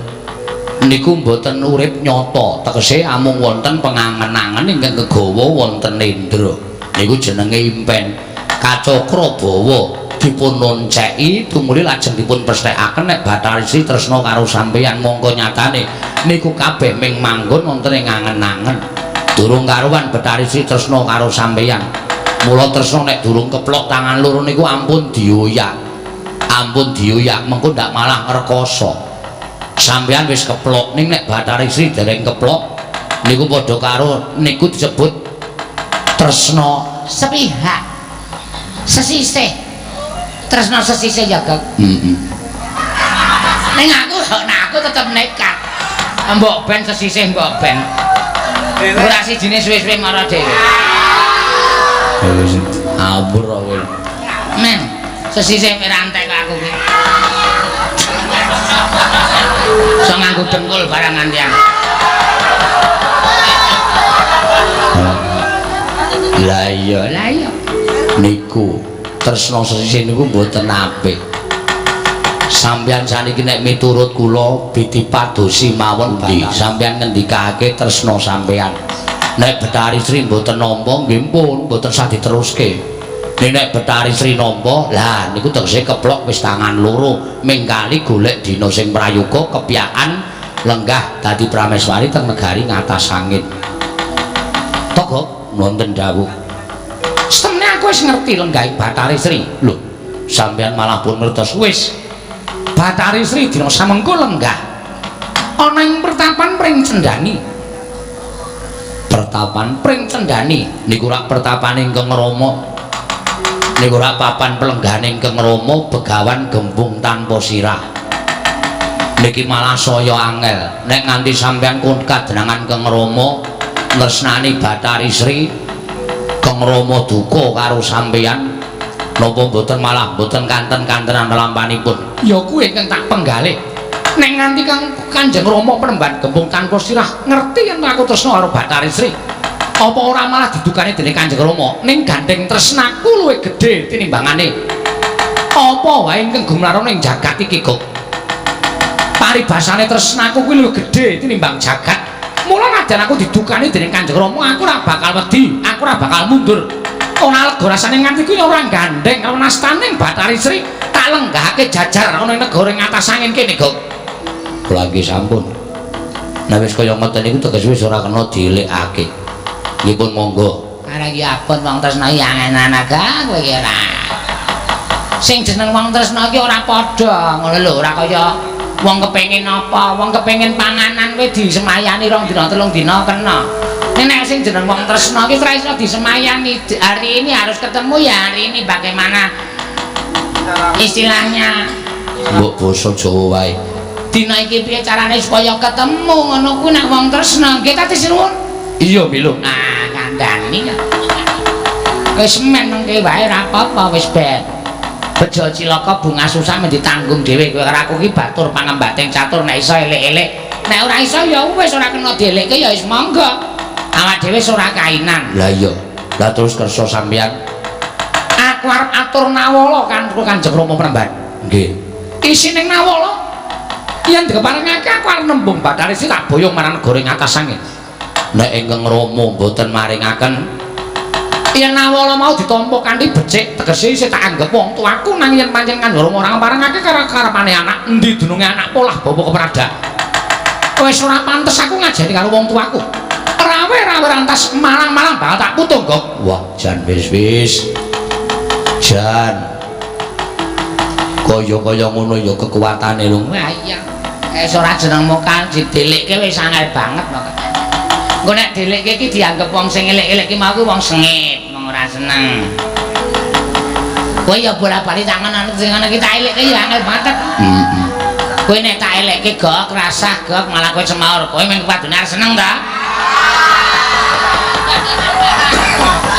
niku mboten urip nyata, tegese amung wonten pengangen-angen ingkang kegawa wonten indra. Niku jenenge impen. Kacakra bawa dipun lonceki tumuli lajeng dipun pesthekaken nek Bathari Sri tresna karo sampeyan mongko nyatane niku kabeh ming manggon wonten ing angen-angen. Durung karuan Bathari Sri tresna karo sampeyan. Mula tresna nek durung keplok tangan loro niku ampun dioyak. Ampun dioyak mengko ndak malah ngrekoso. Sampeyan wis keplok ning nek Bathari Sri dereng keplok niku padha karo niku disebut tresna sepihak. Sesisih. Tresna sesisih ya, Gak. Heeh. Ning aku nek aku tetep nekat. Mbok ben sesisih mbok ben. Ora sijine suwe-suwe mara dhewe. Wis ngawur kowe. Men. Sesisih ora entek kok aku ki. Iso nganggo dengkul barang ngantian. Lah iya, Lah iya. Niku tresna sesisih niku mboten apik. Sampeyan saniki nek miturut kula bitipadosi mawon pundi? Sampeyan ngendikake tresna sampeyan. Nek Betari Sri mboten nampa nggih pun mboten sah diteruske. Ning nek Betari Sri nampa, lah niku tegese keplok wis tangan loro, mingkali golek dina sing prayoga kepyakan lenggah dadi prameswari teng negari ngatas angin. Togok wonten dawuh. Setemene aku wis ngerti lenggahe Batari Sri. Lho, sampeyan malah pun ngertos wis. Batari Sri dina samengko lenggah ana ing pertapan Pring Cendani. Pertapan Pring Cendani niku rak pertapane ingkang Rama. Niku rak papan pelenggahane ingkang Rama begawan gembung tanpa sirah. Niki malah saya angel nek nganti sampeyan kun kadenangan Kang Rama tresnani Batari Sri, Kang Rama duka karo sampeyan napa mboten malah mboten kanten-kantenan lampanipun. Ya kuwi ingkang tak penggalih. Nek nganti Kang Kanjeng Rama penemban gembung tanpa sirah ngerti yen aku tresna karo Batari Sri, apa ora malah didukani dening Kanjeng Rama? Ning gandeng tresnaku luwih gedhe tinimbangane apa wae ingkang gumlaron ing jagat iki kok. Paribasane tresnaku kuwi luwih gedhe tinimbang jagat. Mula nadyan aku didukani dening Kanjeng Rama, aku ora bakal wedi, aku ora bakal mundur. Ora lega rasane nganti kuwi ora gandeng karo nastaning Batari Sri tak lenggahake jajar ana ing negara ing atas angin kene kok. Kula nggih sampun. Nek wis kaya ngoten niku tegese wis ora kena dielekake. Nggih pun monggo. Arek iki abot wong tresna iki angen-angen kowe iki ora. Sing jeneng wong tresna iki ora padha, ngono lho, ora kaya wong kepengin apa, wong kepengin panganan kowe disemayani 2 dina 3 dina kena. Nek sing jeneng wong tresna iki ora iso disemayani. Hari ini harus ketemu ya hari ini, bagaimana istilahnya? Mbok basa Jawa wae. Dina iki piye carane supaya ketemu ngono kuwi nek wong tresna. Nggih ta sinuwun? Iya, Milo. Nah, kandhani. Wis men mengke wae ora apa-apa wis ben. Bejo cilaka bunga susah men ditanggung dhewe kowe karo aku ki batur pangembating catur nek iso elek-elek. Nek ora iso ya wis ora kena dielekke ya wis monggo. Awak dhewe wis ora kainan. Lah iya. Lah terus kersa sampeyan? Aku arep atur nawala karo Kanjeng Rama Penemban. Nggih. Isine nawala yen dikeparengake aku arep nembung Batari Sri tak boyong marang negara ing atas angin. Nek ingkang Rama mboten maringaken yen nawala mau ditampa kanthi becik tegese isih tak anggep wong tuaku, nang yen pancen Kanjeng Rama ora ngeparengake karo karepane anak endi dununge anak polah bapa kepradak. Wis ora pantes aku ngajari karo wong tuaku. Rawe-rawe rantas malang-malang bakal tak putung kok. Wah, jan wis-wis. Jan. Kaya-kaya ngono ya kekuatane lho. Wah iya. Wis ora jenengmu kan didelikke wis angel banget kok. Engko nek delikke iki dianggep wong sing elek-elek iki mau kuwi wong sengit, wong ora seneng. Kowe ya bola-bali tangan sing ngono iki tak elekke ya angel banget. Heeh. Kowe nek tak elekke gok rasah gok malah kowe semaur. Kowe mung padune arep seneng ta?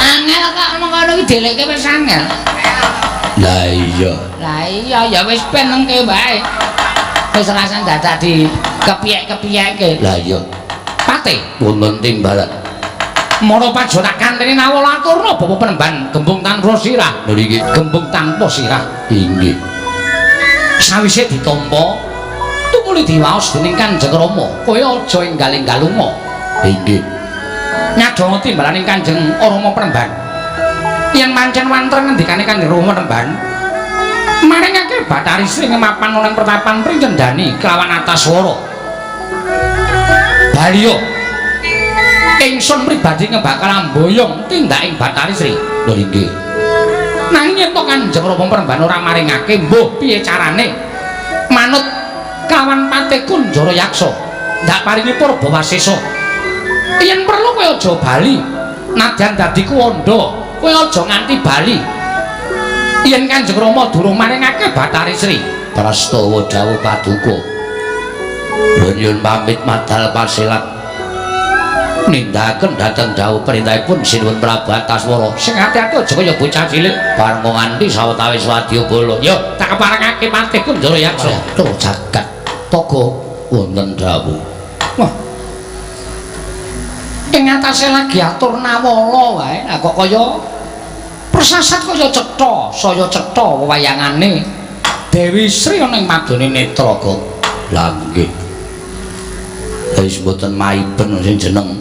Angel kok ngono iki delekke wis angel. Lah iya. Lah iya ya wis ben nengke wae. Wis rasane dadak di kepiyek-kepiyeke. Lah iya. Pate wonten timbalan. Mara pajo tak kanteni nawala aturna bapa penemban gembung tanpa sirah. Lho niki gembung tanpa sirah. Inggih. Sawise ditampa tumuli diwaos dening Kanjeng Rama, kowe aja enggal-enggal lunga. Inggih. Nyadonga timbalaning Kanjeng Rama Penemban. Yen pancen wantreng ngendikane Kanjeng Rama Penemban, maringake Batari Sri ngemapan ana ing pertapan Pring Cendani kelawan ataswara. Baliyo ingsun pribadi ngebakal amboyong tindak ing Batari Sri. Lho inggih. Nanging yen to Kanjeng Rama Penemban ora maringake mbuh piye carane manut kawan pate Kunjara Yaksa ndak paringi purba wasesa. Yen perlu kowe aja bali nadyan dadi kuwanda, kowe aja nganti bali. Yen Kanjeng Rama durung maringake Batari Sri. Prastawa dawuh paduka. Nyuwun pamit madal pasilat. Nindakaken dhateng dawuh perintahipun Sinuwun Prabu Antaswara. Sing ati-ati aja kaya bocah cilik bareng nganti sawetawis wadyabala. Yo tak keparengake patih Kunjara Yaksa. Tuh jagat toga wonten dawuh. Wah. Ing atase lagi atur nawala wae, lah kok kaya persasat kaya cetha, saya cetha wewayangane Dewi Sri ana ing madone netra kok. Lah nggih. Wis mboten maiben sing jeneng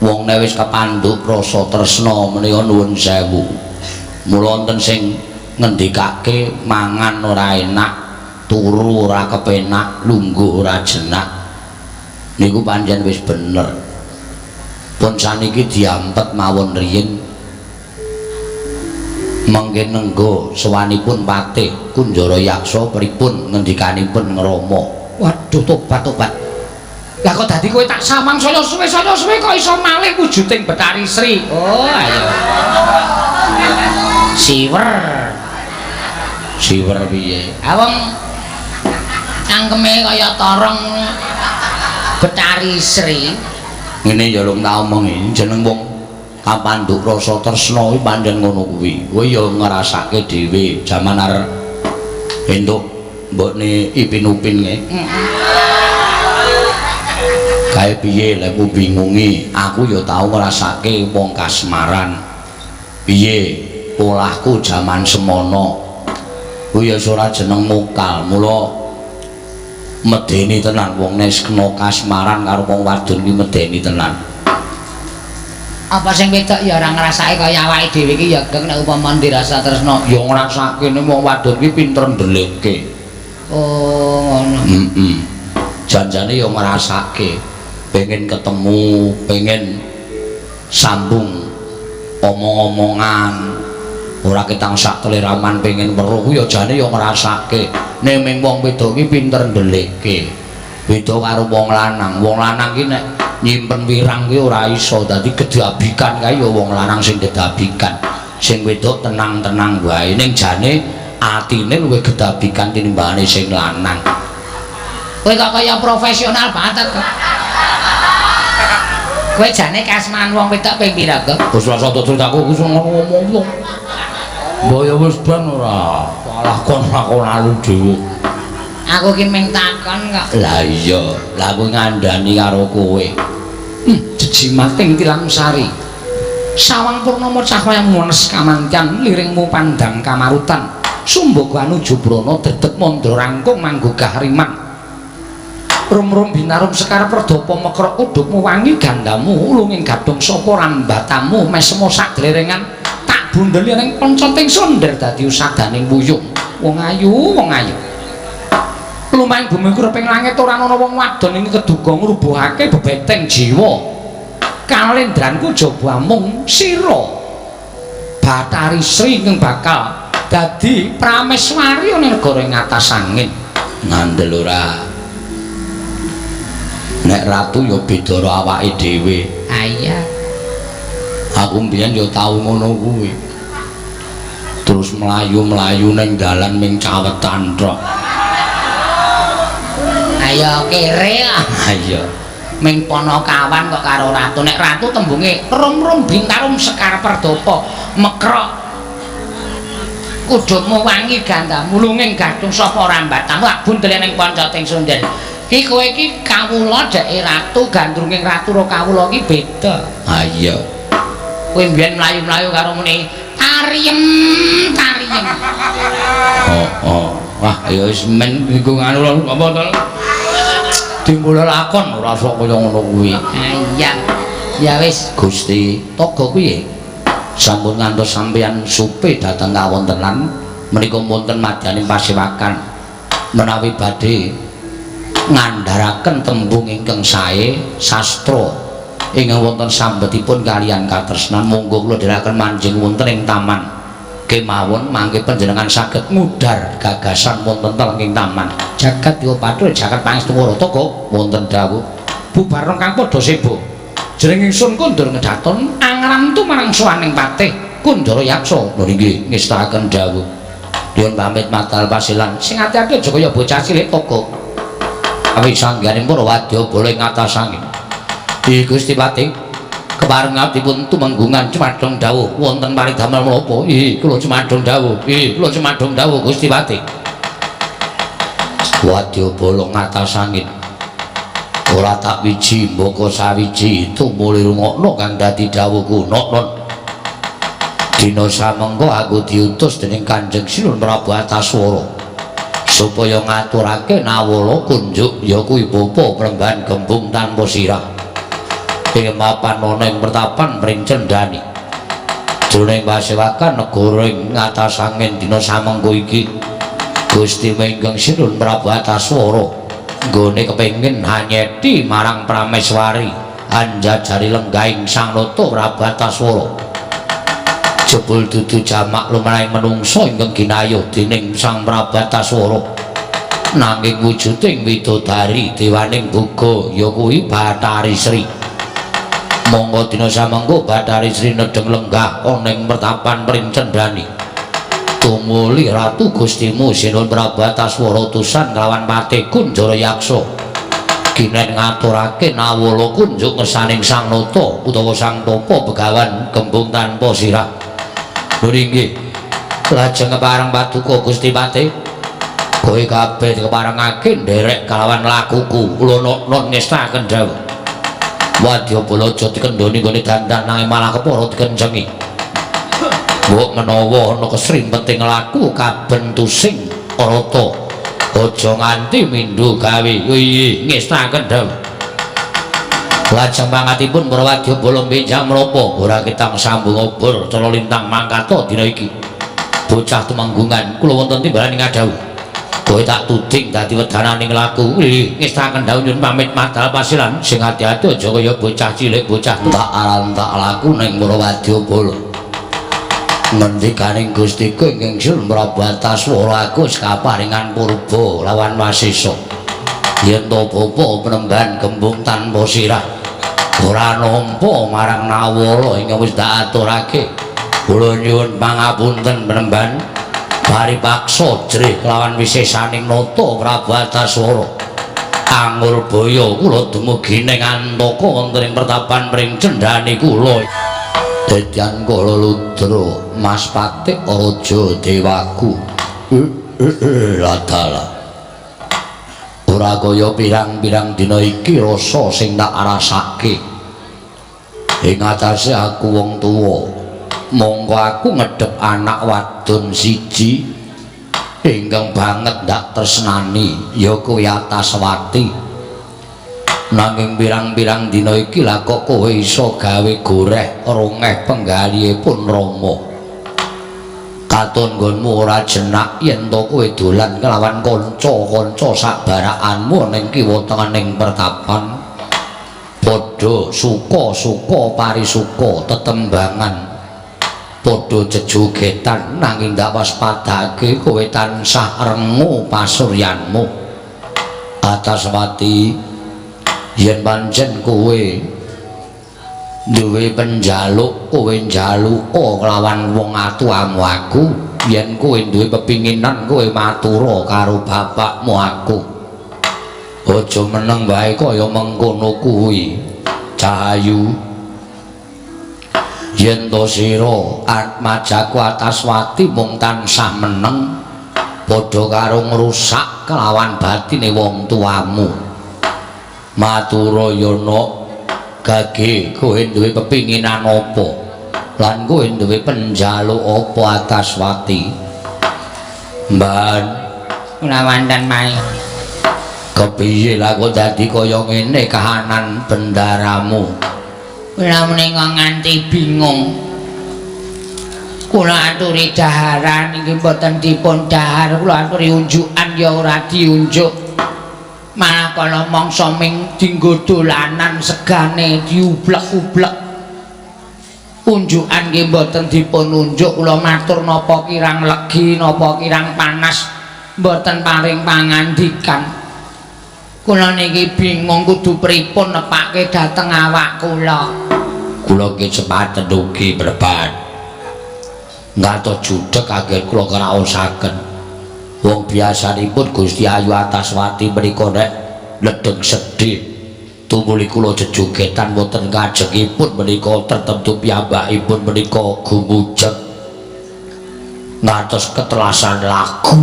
wong nek wis kepandhuk rasa tresna menika nuwun sewu. Mula wonten sing ngendikake mangan ora enak, turu ora kepenak, lungguh ora jenak. Niku pancen wis bener. Pun saniki diampet mawon riyin mangke nenggo sowanipun patih Kunjara Yaksa pripun ngendikanipun ngrama. Waduh, tobat-tobat. Lah kok dadi kowe tak sawang saya suwe kok iso malih wujuding Betari Sri. Oh, ayo. Siwer. Siwer piye? Ha wong cangkeme kaya torong Betari Sri. Ngene ya lung tak omongi jeneng wong kapandhuk rasa tresna kuwi pancen ngono kuwi. Kowe ya ngrasake dhewe jaman arep entuk mbokne Ipin-upin nge. Kae piye lek ku bingungi, aku ya tau ngrasake wong kasmaran. Piye polahku jaman semono. Kuwi ya ora jeneng mokal, mula medeni tenan wong nek kena kasmaran karo wong wadon ki medeni tenan. Apa sing wedok ya ora ngrasake kaya awake dhewe iki ya geng nek upama dirasa tresna. Ya ngrasake nek wong wadon ki pinter ndeleke. Oh, ngono. Heeh. Janjane ya ngrasake pengen ketemu, pengen sambung omong-omongan, ora ketang sak teleraman pengen weruh kuwi ya jane ya ngrasake. Nek ming wong wedok ki pinter ndeleke. Beda karo wong lanang. Wong lanang ki nek nyimpen wirang kuwi ora iso, dadi gedabikan kae ya wong lanang sing gedabikan. Sing wedok tenang-tenang wae, ning jane atine luwih gedabikan tinimbangane sing lanang. Kowe kok kaya profesional banget kok. Kowe jane kasmaran wong wedok ping pira kok? Wis ora usah ceritaku wis ngomong wong. Mbok ya wis ben ora. Salah kon lakonalu dhewe. Aku ki ming takon kok. Lah iya, lah aku ngandani karo kowe. Jejimating Tilamsari. Sawang purnama cahya mones kamantyan liringmu pandang kamarutan. Sumbaga anuju brana dedeg mandra rangkung manggugah riman. Rum-rum binarum sekar perdapa mekrok kudukmu wangi gandamu ulunging gadhung sapa rambatamu mesmo sadlerengan tak bundeli ning pancating sonder dadi usadaning wuyung. Wong ayu, wong ayu. Lumahing bumi kureping langit ora ana wong wadon ing keduga ngrubuhake bebeteng jiwa. Kalendranku jaba amung sira. Bathari Sri ingkang bakal dadi prameswari ana negara ing atas angin. Ngandel ora? Nek ratu ya beda karo awake dhewe. Ah iya. Aku mbiyen ya tau ngono kuwi. Terus mlayu-mlayu ning dalan ming cawetan tok. Ayo kere lah. Ayo. Ming ponokawan kok karo ratu. Nek ratu tembunge rum-rum bintarum sekar perdapa mekrok kudukmu wangi gandamu lunging gadhung sapa rambatamu ak bundel ning pancating sundel. Ki kowe iki kawula dheke ratu gandrunging ratu ro kawula iki beda. Ha iya. Kowe mbiyen mlayu-mlayu karo muni tariem tariem. Oh oh. Wah ya wis men iku nganu apa to? Timbul lakon ora usah kaya ngono kuwi. Ha iya. Ya wis Gusti Toga piye? Sampun ngantos sampeyan supe dhateng kawontenan menika wonten madyaning pasewakan menawi badhe ngandharaken tembung ingkang sae sastra ingkang wonten sambetipun kaliyan katresnan. Monggo kula dherekaken manjing wonten ing taman kemawon mangke panjenengan saged ngudar gagasan wonten ing taman jagat yo pathul jagat pangestu Toga wonten dawuh bubar kang padha sebo. Jeneng ingsun kondur ngedaton angrantu marang sowaning patih Kunjara Yaksa. Lho nggih ngestakaken dawuh. Nyuwun pamit matal pasilan. Sing ati-ati aja kaya bocah cilik Toga. Awi sangganing para wadyabala ing atas angin. Ih Gusti Patih, kepareng dipun tumenggungan cumadong dawuh wonten paridamel menapa? Ih kula cumadong dawuh. Ih kula cumadong dawuh Gusti Patih. Wadyabala ngatas angin. Ora tak wiji mbaka sawiji tumuli rungokno kang dadi dawuhku nok-nok. Dina samengko aku diutus dening Kanjeng Sinuhun Prabu Antaswara supaya ngaturake nawala kunjuk ya kuwi bapa Premban Gembung tanpa sirah ing mapan ana ing pertapan pring cendhani. Jroning pasewakan negara ing ngatas angin dina samengko iki Gusti Minggeng Sinuhun Prabu Antaswara nggone kepengin hanyeti marang Prameswari anjajari lenggahing Sang Nata Prabu Antaswara. Jebul dudu jamak lumrahing menungsa ingkang ginayuh dening Sang Prabu Antaswara, nanging wujuding widodari dewaning boga ya kuwi Bathari Sri. Monggo dina samengko Bathari Sri nedheng lenggah ana ing pertapan pring cendhani. Tumuli Ratu Gustimu Sinuhun Prabu Antaswara utusan kelawan Patih Kunjara Yaksa ginen ngaturake nawala kunjuk ngersaning Sang Nata utawa Sang Tapa Begawan Gembung tanpa sirah. Lho inggih, lajeng kepareng paduka Gusti Patih, kowe kabeh keparengake nderek kalawan lakuku. Kula nok-nok ngestaken dawuh. Wadyabala aja dikendhoni nggone dandan nanging malah kepara dikencengi. Mbok menawa ana kesrimpeting laku kabentusing rata, aja nganti mindho gawe. Iya, ngestaken dawuh. Lajeng pangatipun para wadyabala benjang menapa ora ketang sambung obor cara lintang mangkata dina iki. Bocah tumenggungan kula wonten timbalan ing ngadhawuh. Kowe tak tuding dadi wedananing laku. Nggih, ngestaken dawuh nyuwun pamit madal pasiran. Sing ati-ati aja kaya bocah cilik bocah tak aran tak laku ning para wadyabala. Ngendikaning Gusti Ingkang Sinuhun Prabu Antaswara aku wis kaparingan purba lawan Wasesa. Yen to bapa Penemban Gembung tanpa sirah ora nampa marang nawala ingkang wis tak aturake. Kula nyuwun pangapunten Penemban, paripaksa jrih kelawan wisesaning nata Prabu Antaswara. Angurbaya kula dumugi ning antaka wonten ing pertapan pring cendhani kula. Dedyan kala ludra Mas Patih Raja Dewaku. Adalah ora kaya pirang-pirang dina iki rasa sing tak rasake. Ing atase aku wong tuwa, mongko aku ngedhep anak wadon siji ingkang banget ndak tresnani ya kuwi Ataswati. Nanging pirang-pirang dina iki lah kok kowe iso gawe goreh rongeh penggalihipun Rama. Katon nggonmu ora jenak yen to kowe dolan kelawan kanca-kanca sakbarakanmu ning kiwa tengening pertapan. Padha suka-suka parisuka tetembangan, padha jejogetan, nanging ndak waspadake kowe tansah rengu pasuryanmu. Ataswati, yen pancen kowe duwe penjaluk, kowe njaluka kelawan wong atuamu aku. Yen kowe duwe pepinginan, kowe matura karo bapakmu aku. Aja meneng wae kaya mengkono kuwi, Cahayu. Yen to sira atmajaku Ataswati mung tansah meneng, padha karo ngrusak kelawan batine wong tuamu. Matura ya nok, gage kowe duwe pepinginan apa lan kowe duwe penjaluk apa Ataswati? Mban kula wonten maing. Kepiye lah kok dadi kaya ngene kahanan bendaramu? Kula menika nganti bingung. Kula aturi daharan inggih mboten dipun dahar, kula aturi unjukan ya ora diunjuk. Malah kala mangsa ming dinggo dolanan segane diublek-ublek. Unjukan nggih mboten dipun unjuk, kula matur napa kirang legi napa kirang panas, mboten paring pangandikan. Kula niki bingung kudu pripun nepake dhateng awak kula. Kula nggih sepaten ugi Preban. Ngatos judheg anggen kula kraosaken. Wong biasanipun Gusti Ayu Ataswati menika nek ledeng sedih Tumuli kula jejogetan wonten kajengipun menika tertentu piyambakipun menika gumujeng ngantos ketelasan lagu.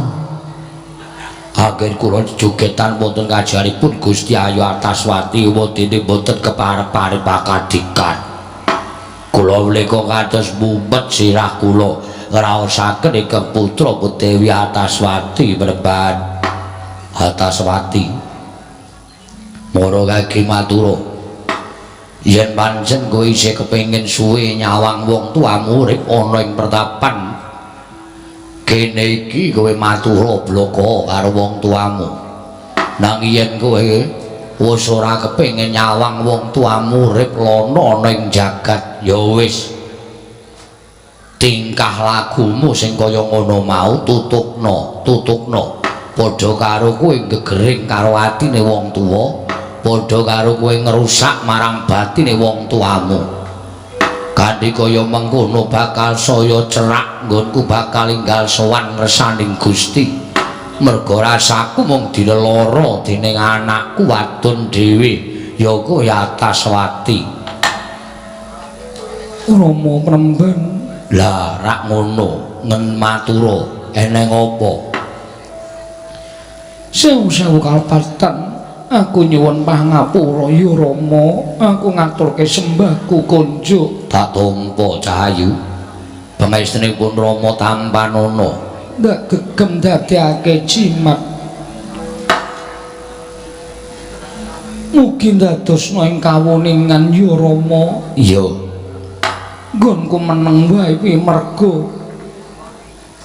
Anggen kula jejogetan wonten kajengipun Gusti Ayu Ataswati wondene boten keparep-parep pakadikan. Kula menika ngantos mumet sirah kula ngraosaken ingkang putra Dewi Ataswati mreban Ataswati. Mara kaki matura, yen pancen kowe isih kepengin suwe nyawang wong tuamu urip ana ing pertapan kene iki, kowe matura blaka karo wong tuamu. Nanging yen kowe wis ora kepengin nyawang wong tuamu urip lana ana ing jagat, ya wis tingkah lakumu sing kaya ngono mau tutukno, tutukno. Padha karo kowe gegering karo atine wong tuwa, padha karo kowe ngrusak marang batine wong tuamu. Kanthi kaya mengkono bakal saya cerak nggonku bakal enggal sowan ngersaning Gusti. Merga rasaku mung dilelara dening anakku wadon dhewe, ya kowe Ataswati. Rama Premban. Lah rak ngono ngen matura eneng apa? Sewu-sewu kalpatan, aku nyuwun pangapura ya Rama, aku ngaturke sembahku konjuk. Tak tampa Cahayu. Pangestunipun Rama tampanana. Ndak gegem dadekake jimat. Mugi ndadosna ing kawuningan ya Rama. Iya. Nggonku meneng wae kuwi merga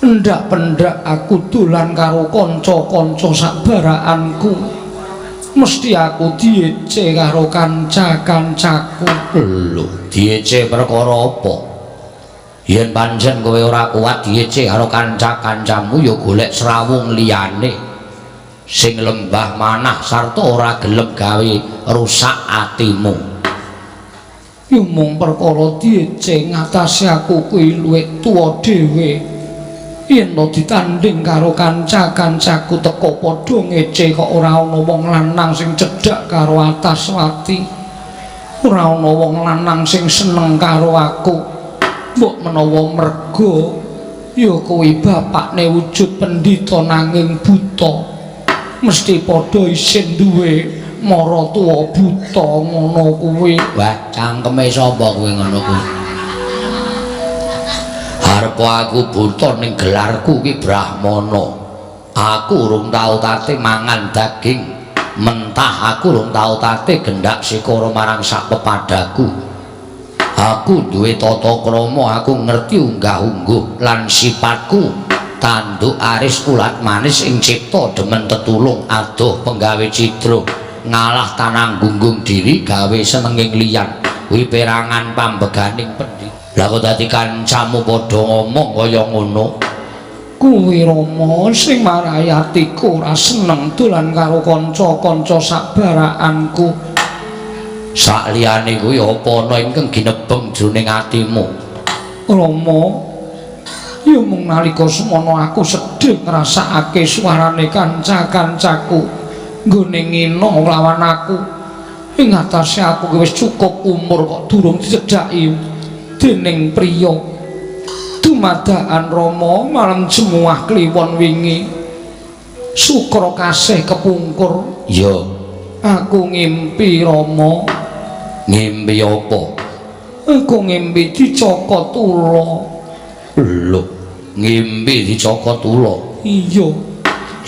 pendak-pendak aku dolan karo kanca-kanca sakbarakanku. Mesti aku diece karo kanca-kancaku. Lho, diece perkara apa? Yen pancen kowe ora kuat diece karo kanca-kancamu ya golek srawung liyane sing lembah manah sarta ora gelem gawe rusak atimu. Ya mung perkara diece ngatasé aku kuwi luwih tuwa dhewe. Yen to ditanding karo kanca-kancaku teko padha ngece kok ora ana wong lanang sing cedhak karo Ataswati. Ora ana wong lanang sing seneng karo aku. Mbok menawa merga ya kuwi bapakne wujud pendhita nanging buta. Mesti padha isin duwe maratuwa buta ngono kuwi. Wah, cangkeme sapa kuwi ngono kuwi? Arep aku buta ning gelarku ki Brahmana. Aku urung tau tate mangan daging mentah, aku urung tau tate gendak sikara marang sak pepadaku. Aku duwe tata krama, aku ngerti unggah-ungguh lan sifatku tanduk aris ulat manis ing cipta demen tetulung adoh penggawe cidra ngalah tanang gunggung diri gawe senenging liyan kuwi perangan pambeganing pendhita. Lah kok dadi kancamu padha ngomong kaya ngono? Kuwi Rama sing marai atiku ora seneng dolan karo kanca-kanca sakbarakanku. Sakliyane kuwi apa ana ingkang ginebeng jroning atimu? Rama, ya mung nalika semono aku sedih ngrasakake suarane kanca-kancaku nggone ngina nglawan aku. Ing atase aku wis cukup umur kok durung dicedhaki dening priya. Dumadakan Rama malam jemuah kliwon wingi sukra kasih kepungkur. Iya. Aku ngimpi Rama. Ngimpi apa? Aku ngimpi dicokot ula. Lho, ngimpi dicokot ula? Iya.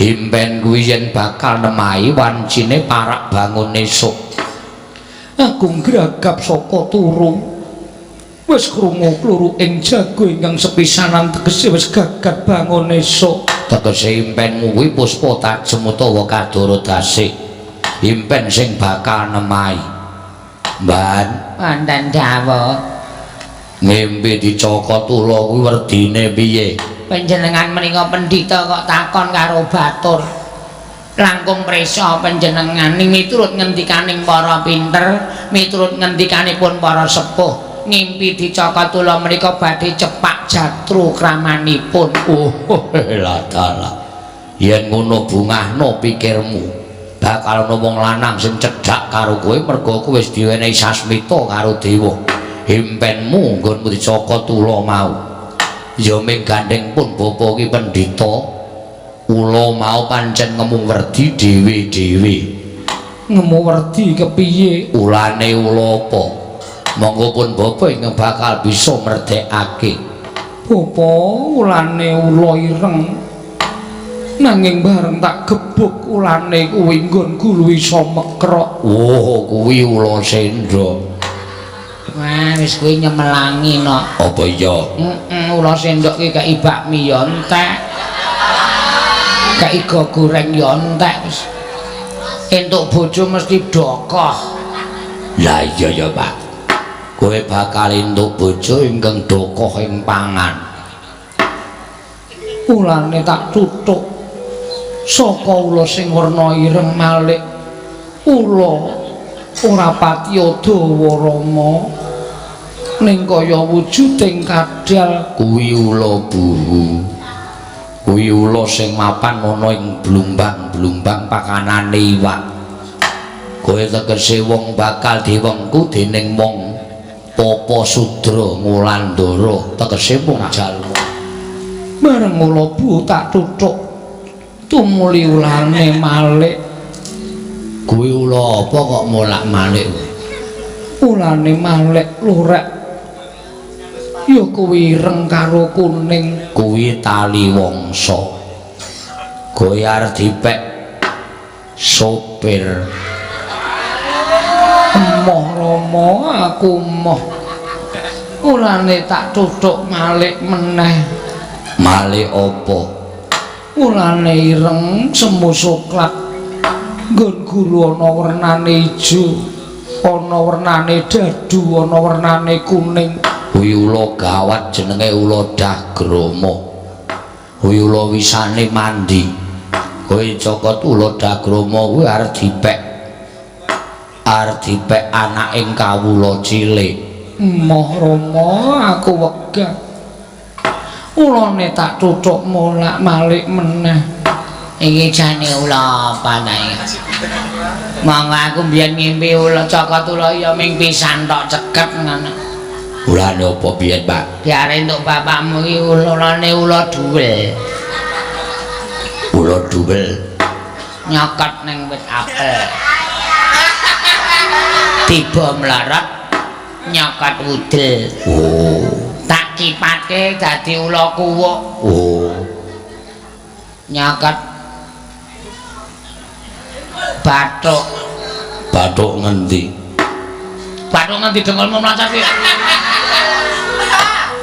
Impen kuwi yen bakal nemahi wancine parak bangun esuk. Aku ngragap saka turu. Wis krungu kluru ing jago ingkang sepisanan tegese wis gagat bangun esuk. Tegese impenmu kuwi puspa tajem utawa kadara dasik. Impen sing bakal nemahi. Mban, wonten dawuh. Ngimpi dicokot ula kuwi werdine piye? Panjenengan menika pendhita kok takon karo batur. Langkung prisa panjenengan miturut ngendikaning para pinter, miturut ngendikanipun para sepuh. Ngimpi dicokot ula menika badhe cepak jatru kramanipun. Oh, ladalah. Yen ngono bungahno pikirmu. Bakal ana wong lanang sing cedhak karo kowe merga kowe wis diwenehi sasmita karo dewa. Impenmu nggonmu dicokot ula mau. Ya ming gandeng pun bapa ki pendhita. Ula mau pancen ngemu werdi dhewe-dhewe. Ngemu werdi kepiye? Ulane ula apa? Monggo pun bapa ingkang bakal bisa merdekake. Bapa, ulane ula ireng. Nanging bareng tak gebuk ulane kuwi nggon gulu iso mekrok. Oh, kuwi ula sendok. Wah, wis kuwi nyemelangi no. Apa iya? Heeh, ula sendok ki kei bakmi ya entek. Kei go goreng ya entek wis. Entuk bojo mesti dokoh. Lah iya ya, Pak. Kowe bakal entuk bojo ingkang dokoh ing pangan. Ulane tak tutuk. Saka ula sing werna ireng malik. Ula ora patiya dawa Rama. Ning kaya wujuding kadal kuwi ula buhu. Kuwi ula sing mapan ana ing blumbang-blumbang pakanane iwak. Kowe tegese wong bakal diwengku dening wong Papa Sudra Ngulandara, tegese wong jalma. Bareng ula buhu tak tutuk tumuli ulane malik. Kuwi ula apa kok molak-malik? Ulane malik lurek. Ya kuwi ireng karo kuning. Kuwi tali wangsa. Kowe arep dipek sopir. Emoh Rama, aku emoh. Ulane tak tutuk malik meneh. Malik apa? Ulane ireng semu soklat. Nggon gulu ana wernane ijo, ana wernane dadu, ana wernane kuning. Kuwi ula gawat jenenge ula Dagrama. Kuwi ula wisane mandi. Kowe cokot ula Dagrama kuwi arep dipek. Arep dipek anaking kawula cilik. Emoh Rama, aku wegah. Ulane tak tutuk molak-malik meneh. Iki jane ula apa ta iki? Monggo aku mbiyen ngimpi ula cokot ula ya ming pisan tok ceket ngono. Ulane apa biyen, Pak? Diare entuk bapakmu iki ulane ula duwel. Ula duwel nyokot ning wit apel. Tiba mlorot nyokot wudel. Oh. Tak kipatke dadi ula kuwuk. Oh. Nyokot bathuk. Bathuk ngendi? Bathuk ngendi dengkulmu mlacak iki?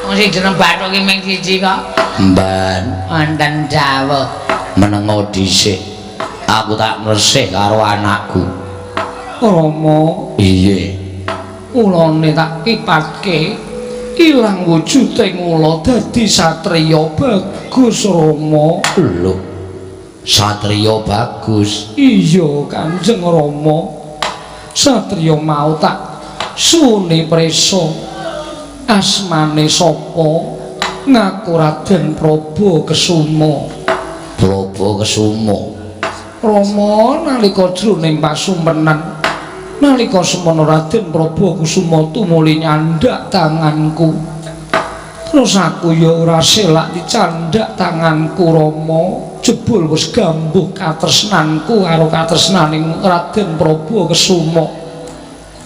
Wong sing jeneng bathuk ki ming siji kok. Mban. Wonten dawuh. Menengo dhisik. Aku tak ngresih karo anakku. Rama. Iye. Ulane tak kipatke ilang wujuding ula dadi satriya bagus Rama. Lho. Satriya bagus. Iya Kanjeng Rama. Satriya mau tak suwune prisa. Asmane sapa? Ngaku Raden Prabu Kesuma. Prabu Kesuma. Rama nalika jroning pasumpenan nalika semono Raden Prabu Kusuma tumuli nyandak tanganku. Terus aku ya ora selak dicandak tanganku Rama. Jebul wis gambuh katresnanku karo katresnaning Raden Prabu Kesuma.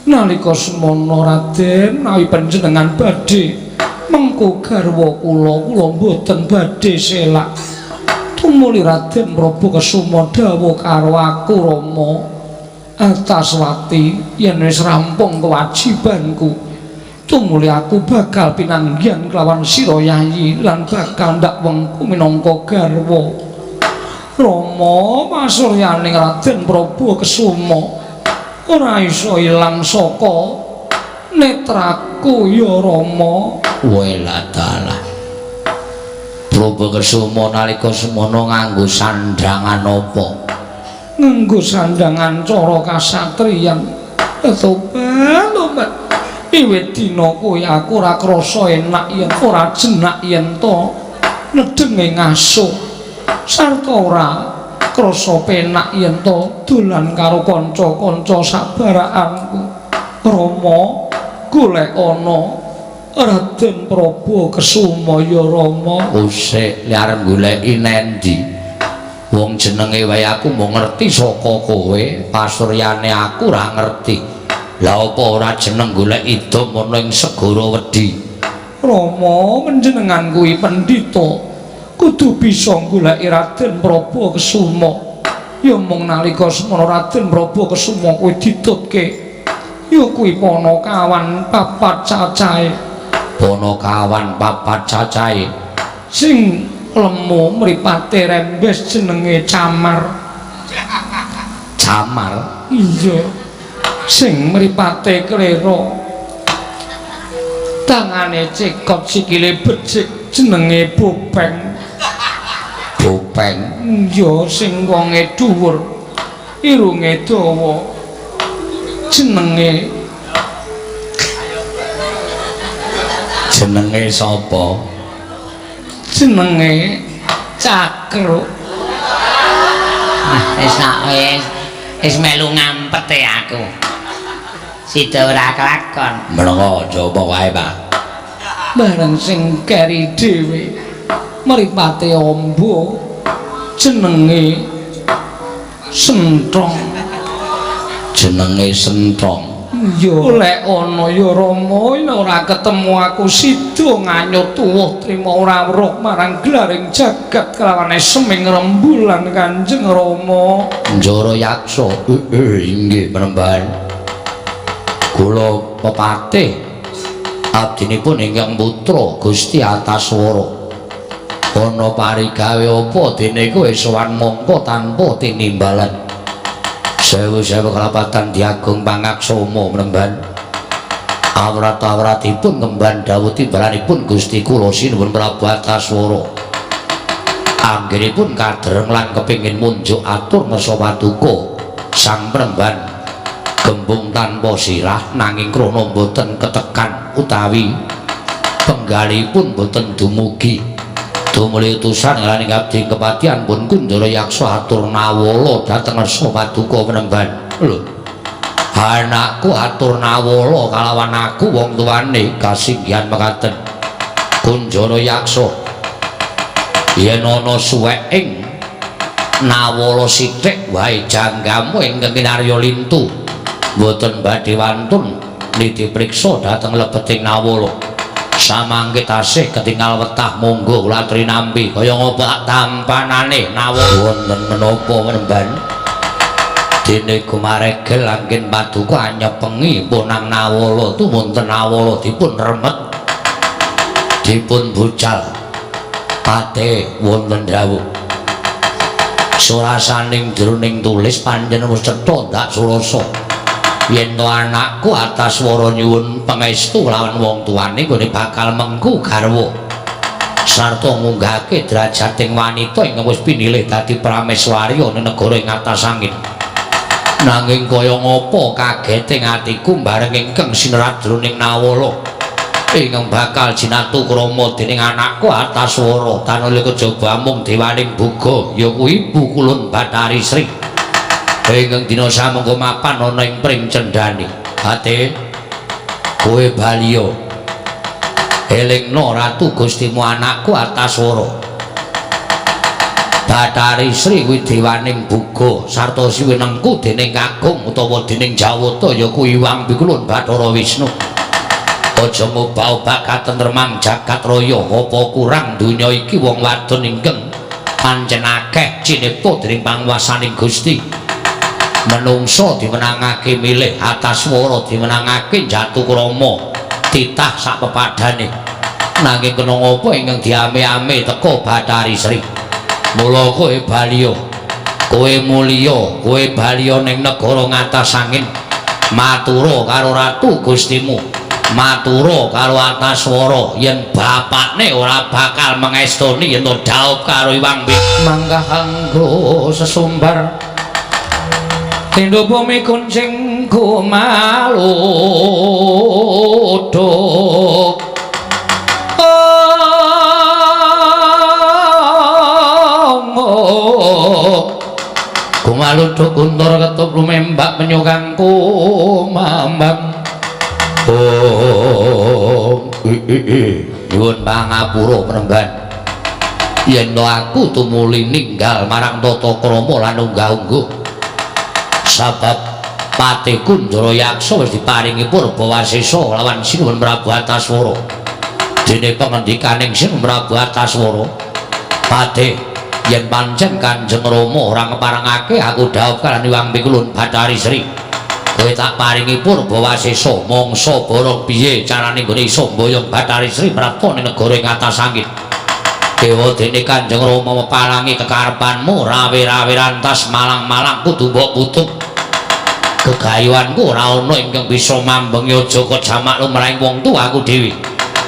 Nalika semono Raden nawi panjenengan badhe mengku garwa kula, kula mboten badhe selak. Tumuli Raden Prabu Kesuma dawuh karo aku Rama, Ataswati yen wis rampung kewajibanku, tumuli aku bakal pinanggihan kelawan sira yayi lan bakal ndak wengku minangka garwa. Rama, pasuryaning Raden Prabu Kesuma ora iso ilang saka netraku ya Rama. Weladalah. Prabu Kesuma nalika semono nganggo sandhangan apa? Nganggo sandhangan cara kasatriyan. Tobat, tobat. Wiwit dina kuwi aku ora krasa enak yen ora jenak yen to nedenge ngasuh sarta ora Krasa penak yen to dolan karo kanca-kanca sabarakanku. Rama, golek ana Raden Prabu Kesuma ya Rama. Usik li arep goleki nendi? Wong jenenge wae aku mung ngerti saka kowe, pasuryane aku ora ngerti. Lah apa ora jeneng golek idom ana ing segara wedi? Rama, panjenengan kuwi pendhita, kudu bisa goleki Raden Prabu Kesuma. Ya mung nalika semono Raden Prabu Kesuma kuwi ditutke, ya kuwi panakawan papat cacahe. Panakawan papat cacahe sing lemu mripate rembes jenenge Camar. Camar? Iya. Sing mripate klero, tangane cekot sikile becik jenenge Bopeng. Bopeng? Iya, sing wonge dhuwur irunge dawa jenenge jenenge sapa? Jenenge Cakruk. Wis wis wis melu ngampete aku. Sida ora kelakon. Menengo aja apa wae, Pak. Bareng sing keri dhewe mripate amba jenenge Sentrong. Jenenge Sentrong. Iya, lek ana ya Rama, yen ora ketemu aku sida nganyut tuwuh trima ora weruh marang gelaring jagat kelawane seming rembulan Kanjeng Rama. Njara Yaksa, inggih penemban. Kula pepatih abdinipun ingkang putra Gusti Antaswara. Ana parigawe apa dene kowe sowan mangka tanpa tinimbalan? Sewu-sewu kelapatan diagung pangaksama mremban. Awrat-awratipun kemban dawuh timbalanipun Gusti kula sinuwun Prabu Antaswara. Anggenipun kadereng lan kepingin munjuk atur ngersa paduka sang premban gembung tanpa sirah nanging krana boten ketekan utawi penggalipun boten dumugi. Dumuli utusan nglaning abdi kepatihan pun Kunjara Yaksa atur nawala dhateng ngersa paduka penemban. Lho, anakku atur nawala kalawan aku wong tuane kasinggihan mekaten. Kunjara Yaksa, yen ana suweking nawala sithik wae janggamu ingkang kinarya lintu mboten badhe wantun niti priksa dhateng lebeting nawala. Samangke tasih ketingal wetah monggo kula trinampi kaya ngapa tampanane nawala. Wonten menapa penemban? Dene gumaregel anggen paduka anyepengi punang nawala tumunten nawala dipun remet dipun bucal pate wonten dawuh. Surasaning jroning tulis panjenengan wis cetha ndak surasa yen to anakku Antaswara nyuwun pangestu lawan wong tuane nggone bakal mengku garwa sarta ngunggahake derajating wanita ingkang wis pinilih dadi prameswari ana negara ing atas angin. Nanging kaya ngapa kagete atiku bareng ingkang sinerat jroning nawala ingkang bakal jinatu krama dening anakku Antaswara tanuli kejaba amung dewaning buga ya kuwi Ibu Kulun Bathari Sri ingkang dina samangka mapan ana ing pring cendhane. Ate kowe baliya elingna ratu Gustimu anakku Antaswara Bathari Sri kuwi dewaning buga sarta siwinengku dening kakung utawa dening Jawata ya kuwi Hyang Bikulun Bathara Wisnu. Aja ngobah-obah katentremang jagat raya apa kurang donya iki wong wadon ingkang pancen akeh cinipta dening panguwasaning Gusti. Menungsa dimenangake milih Antaswara dimenangake jatukrama titah sak pepadane. Nanging kena ngapa ingkang diame-ame teka Bathari Sri. Mula kowe baliya, kowe mulya, kowe baliya ning negara ngatas angin matura karo ratu Gustimu, matura karo Antaswara yen bapakne ora bakal mengestoni yen dhaup karo Iwang Manggah anggo sesumbar tindho bumi kuncing kumaluduk. Oh, Gumaluduk guntur ketup lumembak penyukang kumambang. Oh, nyuwun pangapura penemban. Yen to aku tumuli ninggal marang tata krama lan unggah-ungguh. Sabab Patih Kunjara Yaksa wis diparingi Purbawasesa lawan Sinuwun Prabu Antaswara. Dene pangendikaning Sinuwun Prabu Antaswara, Patih, yen pancen Kanjeng Rama ora ngeparengake aku dhawuh kaliyan Hyang Pikulun Bathari Sri. Kowe tak paringi Purbawasesa mangsa barang piye carane nggone iso mboyong Bathari Sri prapta ning negara ing atas angin. Dewa dene Kanjeng Rama meparangi kekarepanmu rawe-rawe rantas malang-malang kudu mbok putup. Gegayuhanku ora ana ingkang bisa mambengi aja kejamak lumrahing wong tuaku dhewe.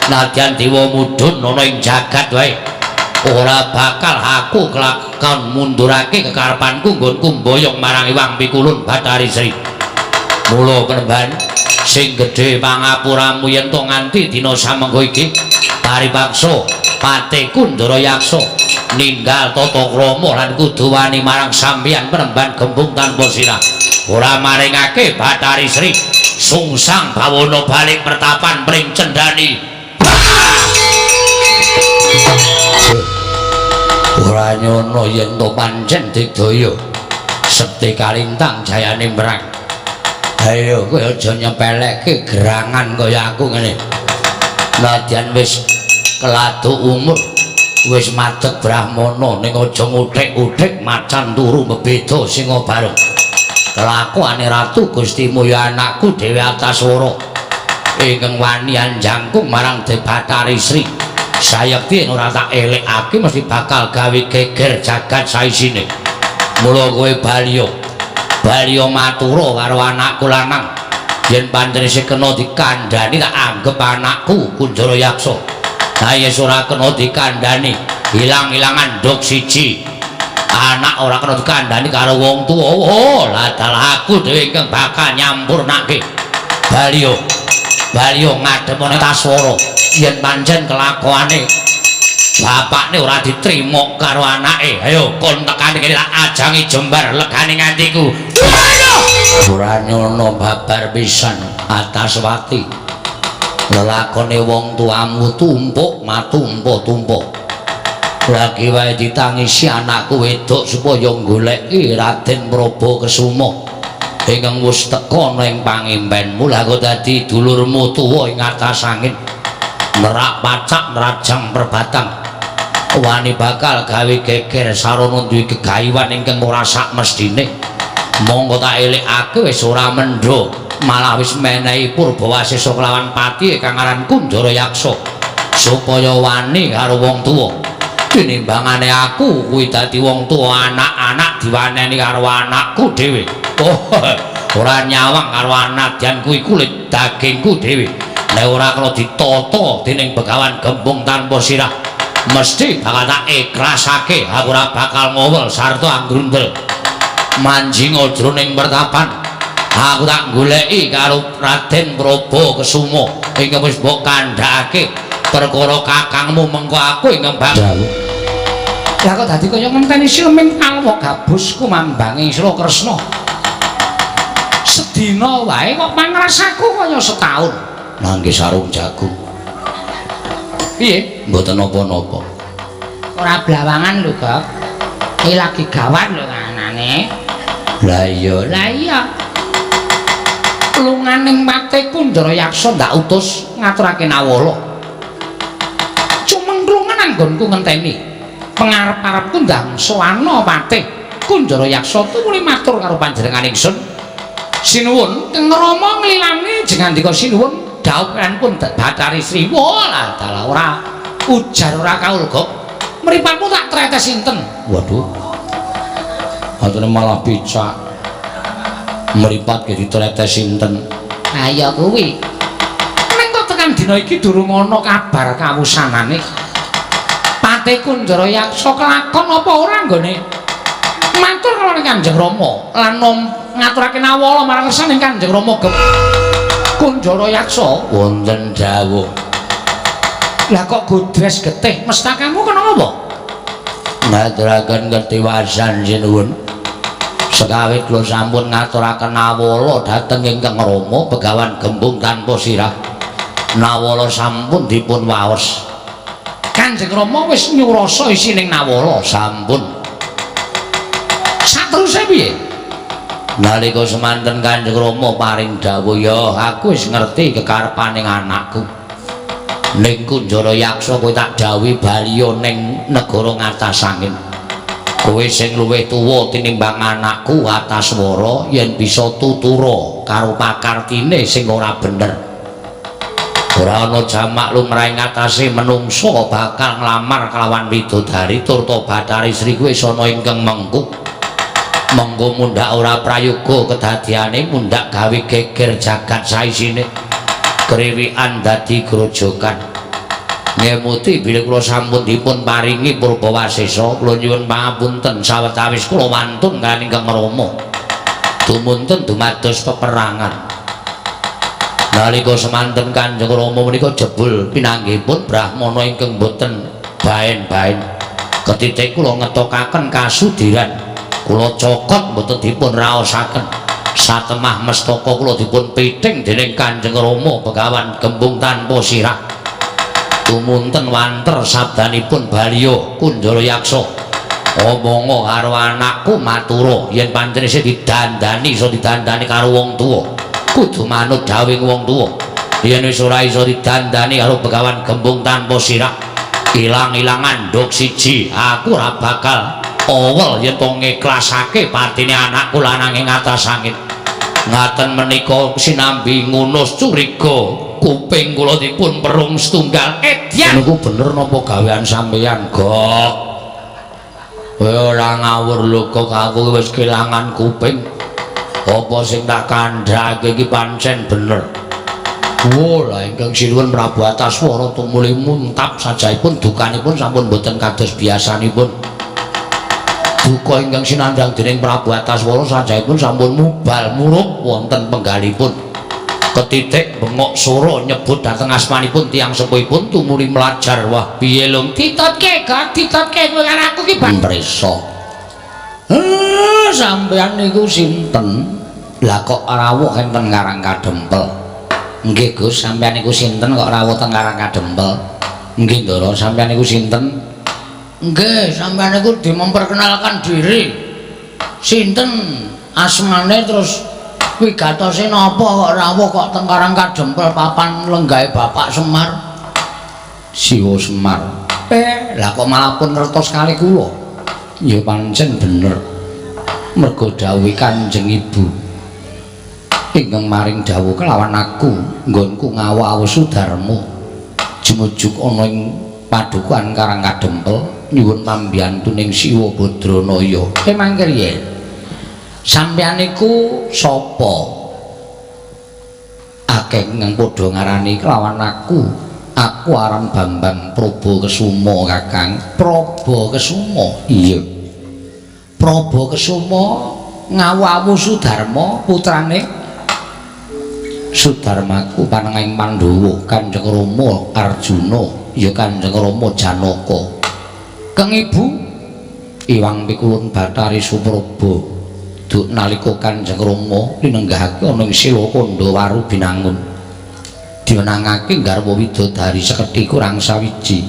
Nadyan dewa mudhun ana ing jagat wae. Ora bakal aku kelakon mundurake kekarepanku nggonku mboyong marang Hyang Pikulun Bathari Sri. Mula penemban sing gedhe pangapuramu yen to nganti dina samengko iki paripaksa Patih Kunjara Yaksa ninggal tata krama lan kudu wani marang sampeyan penemban gembung tanpa sirah. Ora maringake Bathari Sri sungsang bawana balik pertapan pring cendhani. Ora nyono yen to pancen digdaya sekti kalintang jayane mrang. Ayo kowe aja nyepelekke gerangan kaya aku ngene. Nadyan wis keladu umur, wis madeg brahmana ning aja nguthik-uthik macan turu mebeda singa bareng. Kelakuane Ratu Gusti Mulya anakku dhewe Antaswara ingkang wani anjangkung marang Bathari Sri. Sayekti yen ora tak elekake mesti bakal gawe geger jagat saisine. Mula kowe baliya, baliya matura karo anakku lanang. Yen pancen isih kena dikandhani tak anggep anakku Kunjara Yaksa. Lah yen ora kena dikandhani, ilang-ilangan nduk siji. Anak ora kena dikandhani karo wong tuwa. Oh, lah dalah aku dhewe ingkang bakal nyampurnake. Baliya, baliya ngadep ana Taswara. Yen pancen kelakuane bapakne ora diterima karo anake, ayo kon tekane kene tak ajangi jembar legane ngantiku. Ora nyono babar pisan Ataswati. Lelakone wong tuamu tumpuk matumpuk-tumpuk. Lagi wae ditangisi anakku wedok supaya goleki Raden Prabu Kesuma ingkang wis teka ana ing pangimpenmu. Lah kok dadi dulurmu tuwa ing atas angin. Nerak pacak nerajang perbatang wani bakal gawe geger sarana duwe gegayuhan ingkang ora sak mesthine. Monggo tak elekake wis ora mendho, malah wis menehi Purbawasesa kelawan pati kang aran Kunjara Yaksa supaya wani karo wong tuwa. Tinimbangane aku kuwi dadi wong tuwa anak-anak diwaneni karo anakku dhewe. Oh, ora nyawang karo anadyan kuwi kulit dagingku dhewe. Nek ora kena ditata dening Begawan Gembung tanpa sirah, mesti bakal tak ikhlasake. Aku ora bakal ngowel sarta anggrundel. Manjing jroning pertapan, aku tak goleki karo Raden Prabu Kesuma ingkang wis mbok kandhakake perkara kakangmu mengko aku ingkang bakal. Lah kok dadi kaya ngenteni silming alwa gabus kumambangi Sura Kresna. Sedina wae kok pangrasaku kaya setaun. Nangge sarung jagung. Piye? Mboten napa-napa. Ora blawangan lho, Gok. Iki lagi gawat lho anane. Lah iya, lah iya. Lunganing Patih Kunjara Yaksa ndak utus ngaturake nawala. Cumeng lungan anggonku ngenteni. Pengarep-arepku ndang sowana Patih Kunjara Yaksa tumuli matur karo panjenengan ingsun. Sinuwun, Kang Rama nglilani jengandika sinuwun dhawuh pun Bathari Sri. Walah dalah ora ujar ora kaul, Gok. Mripatmu tak tretes sinten? Waduh. Atune malah picak. Mripat ge ditretes sinten? Ha ya kuwi. Ning kok tekan dina iki durung ana kabar kawusanane. Patih Kunjara Yaksa kelakon apa ora nggone? Matur karo Kanjeng Rama lan ngaturake nawala marang kersaning Kanjeng Rama Kunjara Yaksa wonten dawuh. Lah kok godres getih mestakamu kena apa? Ngaturaken ketiwasan sinuwun. Sekawit kula sampun ngaturaken nawala dhateng ingkang Rama Begawan Gembung tanpa sirah. Nawala sampun dipun waos. Kanjeng Rama wis nyurasa isining nawala sampun. Sateruse piye? Nalika semanten Kanjeng Rama paring dawuh, ya aku wis ngerti kekarepaning anakku. Ning Kunjara Yaksa kowe tak dawuhi baliya ning negara Ngatasangin. Kowe sing luwih tuwa tinimbang anakku Ataswara yen bisa tutura karo pakartine sing ora bener. Ora ana jamak lumrah ing atase menungsa bakal nglamar kelawan widodari turta Bathari Sri kuwi ana ingkang mengku. Mengko mundhak ora prayoga kedadiane mundhak gawe geger jagat saisine. Kriwikan dadi grojogan. Ngemuti bilih kula sampun dipun paringi purba wasesa, kula nyuwun pangapunten sawetawis kula wantun kaliyan ingkang Rama. Dumunten dumados peperangan. Nalika semanten Kanjeng Rama menika jebul pinanggihipun brahmana ingkang boten baen-baen. Ketitik kula ngetokaken kasudiran. Kula cokot boten dipun raosaken. Satemah mestaka kula dipun piting dening Kanjeng Rama Begawan Gembung tanpa sirah. Tumunten wanter sabdanipun baliya Kunjara Yaksa. Omonga karo anakku matura yen pancen isih didandani iso didandani karo wong tuwa. Kudu manut dawuhing wong tuwa. Yen wis ora iso didandani karo Begawan Gembung tanpa sirah, ilang-ilangan nduk siji, aku ora bakal owel yen to ngiklasake patine anakku lanang ing atas angin. Ngaten menika sinambi ngunus curiga kuping kula dipun perung setunggal. Edyan niku bener napa gawean sampeyan, Gok? Kowe ora ngawur lho, Gok, aku wis kelangan kuping. Apa sing tak kandhake iki pancen bener. Wo lah ingkang sinuwun Prabu Ataswara tumuli muntap sajaipun dukanipun sampun boten kados biasanipun. Duka ingkang sinandhang dening Prabu Ataswara sajaipun sampun mubal murup wonten penggalipun. Ketitik bengok sora nyebut dhateng asmanipun tiyang sepuhipun tumuli mlajar. Wah piye lho? Ditotke, Gok, ditotke kowe karo aku ki prisa. Sampeyan niku sinten? Lah kok rawuh enten Karang Kadempel? Nggih Gus, sampeyan niku sinten kok rawuh teng Karang Kadempel? Nggih Ndara, sampeyan niku sinten? Nggih, sampeyan niku dimemperkenalkan diri. Sinten asmane terus wigatose napa kok rawuh kok teng Karang Kadempel papan lenggahe Bapak Semar? Siwa Semar. Lah kok malah pun ngertos kali kula. Ya pancen bener. Mergo dawuhe Kanjeng Ibu ingkang maring dawuh kelawan aku nggonku ngawu-awu Sudarma jumujuk ana ing padukuhan Karang Kadempel nyuwun pambiyantu ning Siwa Badranaya. Mangke riye? Sampeyan niku sapa? Akeh ingkang padha ngarani kelawan aku. Aku aran Bambang Prabu Kesuma, Kakang. Prabu Kesuma? Iya. Prabu Kesuma ngawu-awu Sudarma putrane Sudarmaku panengahing Pandhawa Kanjeng Rama Arjuna ya Kanjeng Rama Janaka. Keng Ibu Iwang Pikulun Bathari Supraba duk nalika Kanjeng Rama linenggahake ana ing Sila Kandha Waru Binangun diwenangake garwa widodari sekedhi kurang sawiji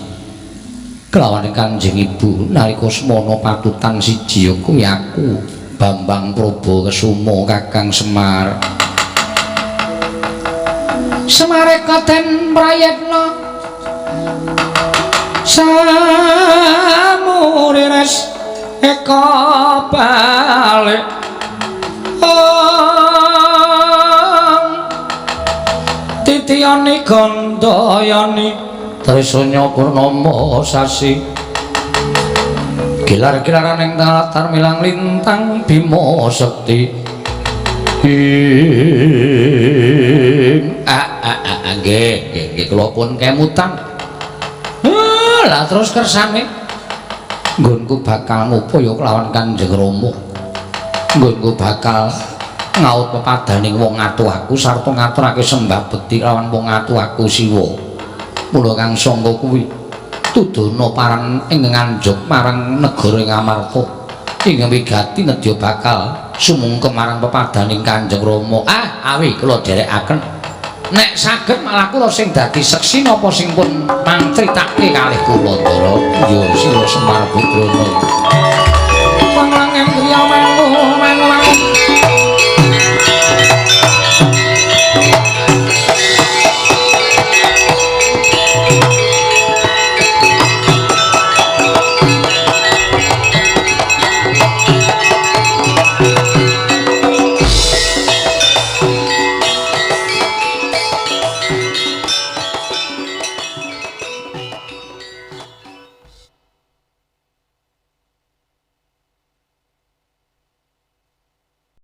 kelawan Kanjeng Ibu nalika semana patutan siji ya kuwi aku Bambang Prabu Kesuma Kakang Semar. Semareka den prayitna samurires eka balik titiyani gandayani Trisanya purnama sasi gilar-gilaran ing latar milang lintang Bima Sekti. Nggih, nggih, nggih kula pun kemutan. Lah terus kersane nggonku bakal ngupaya kelawan Kanjeng Rama. Nggonku bakal ngaut pepadaning wong atuh aku sarta ngaturake sembah bekti kelawan wong atuh aku Siwa. Mula kang sangka kuwi tudana parang ing nganjuk marang negara ing Amarta. Ingkang wigati nedya bakal sumungkem marang pepadaning Kanjeng Rama. Ah, awi kula dherekaken. Nek saged malah kula sing dadi seksi napa sing pun mangcritake kalih kula, Ndara. Ya sira Semar Putrana. Panglangen griya.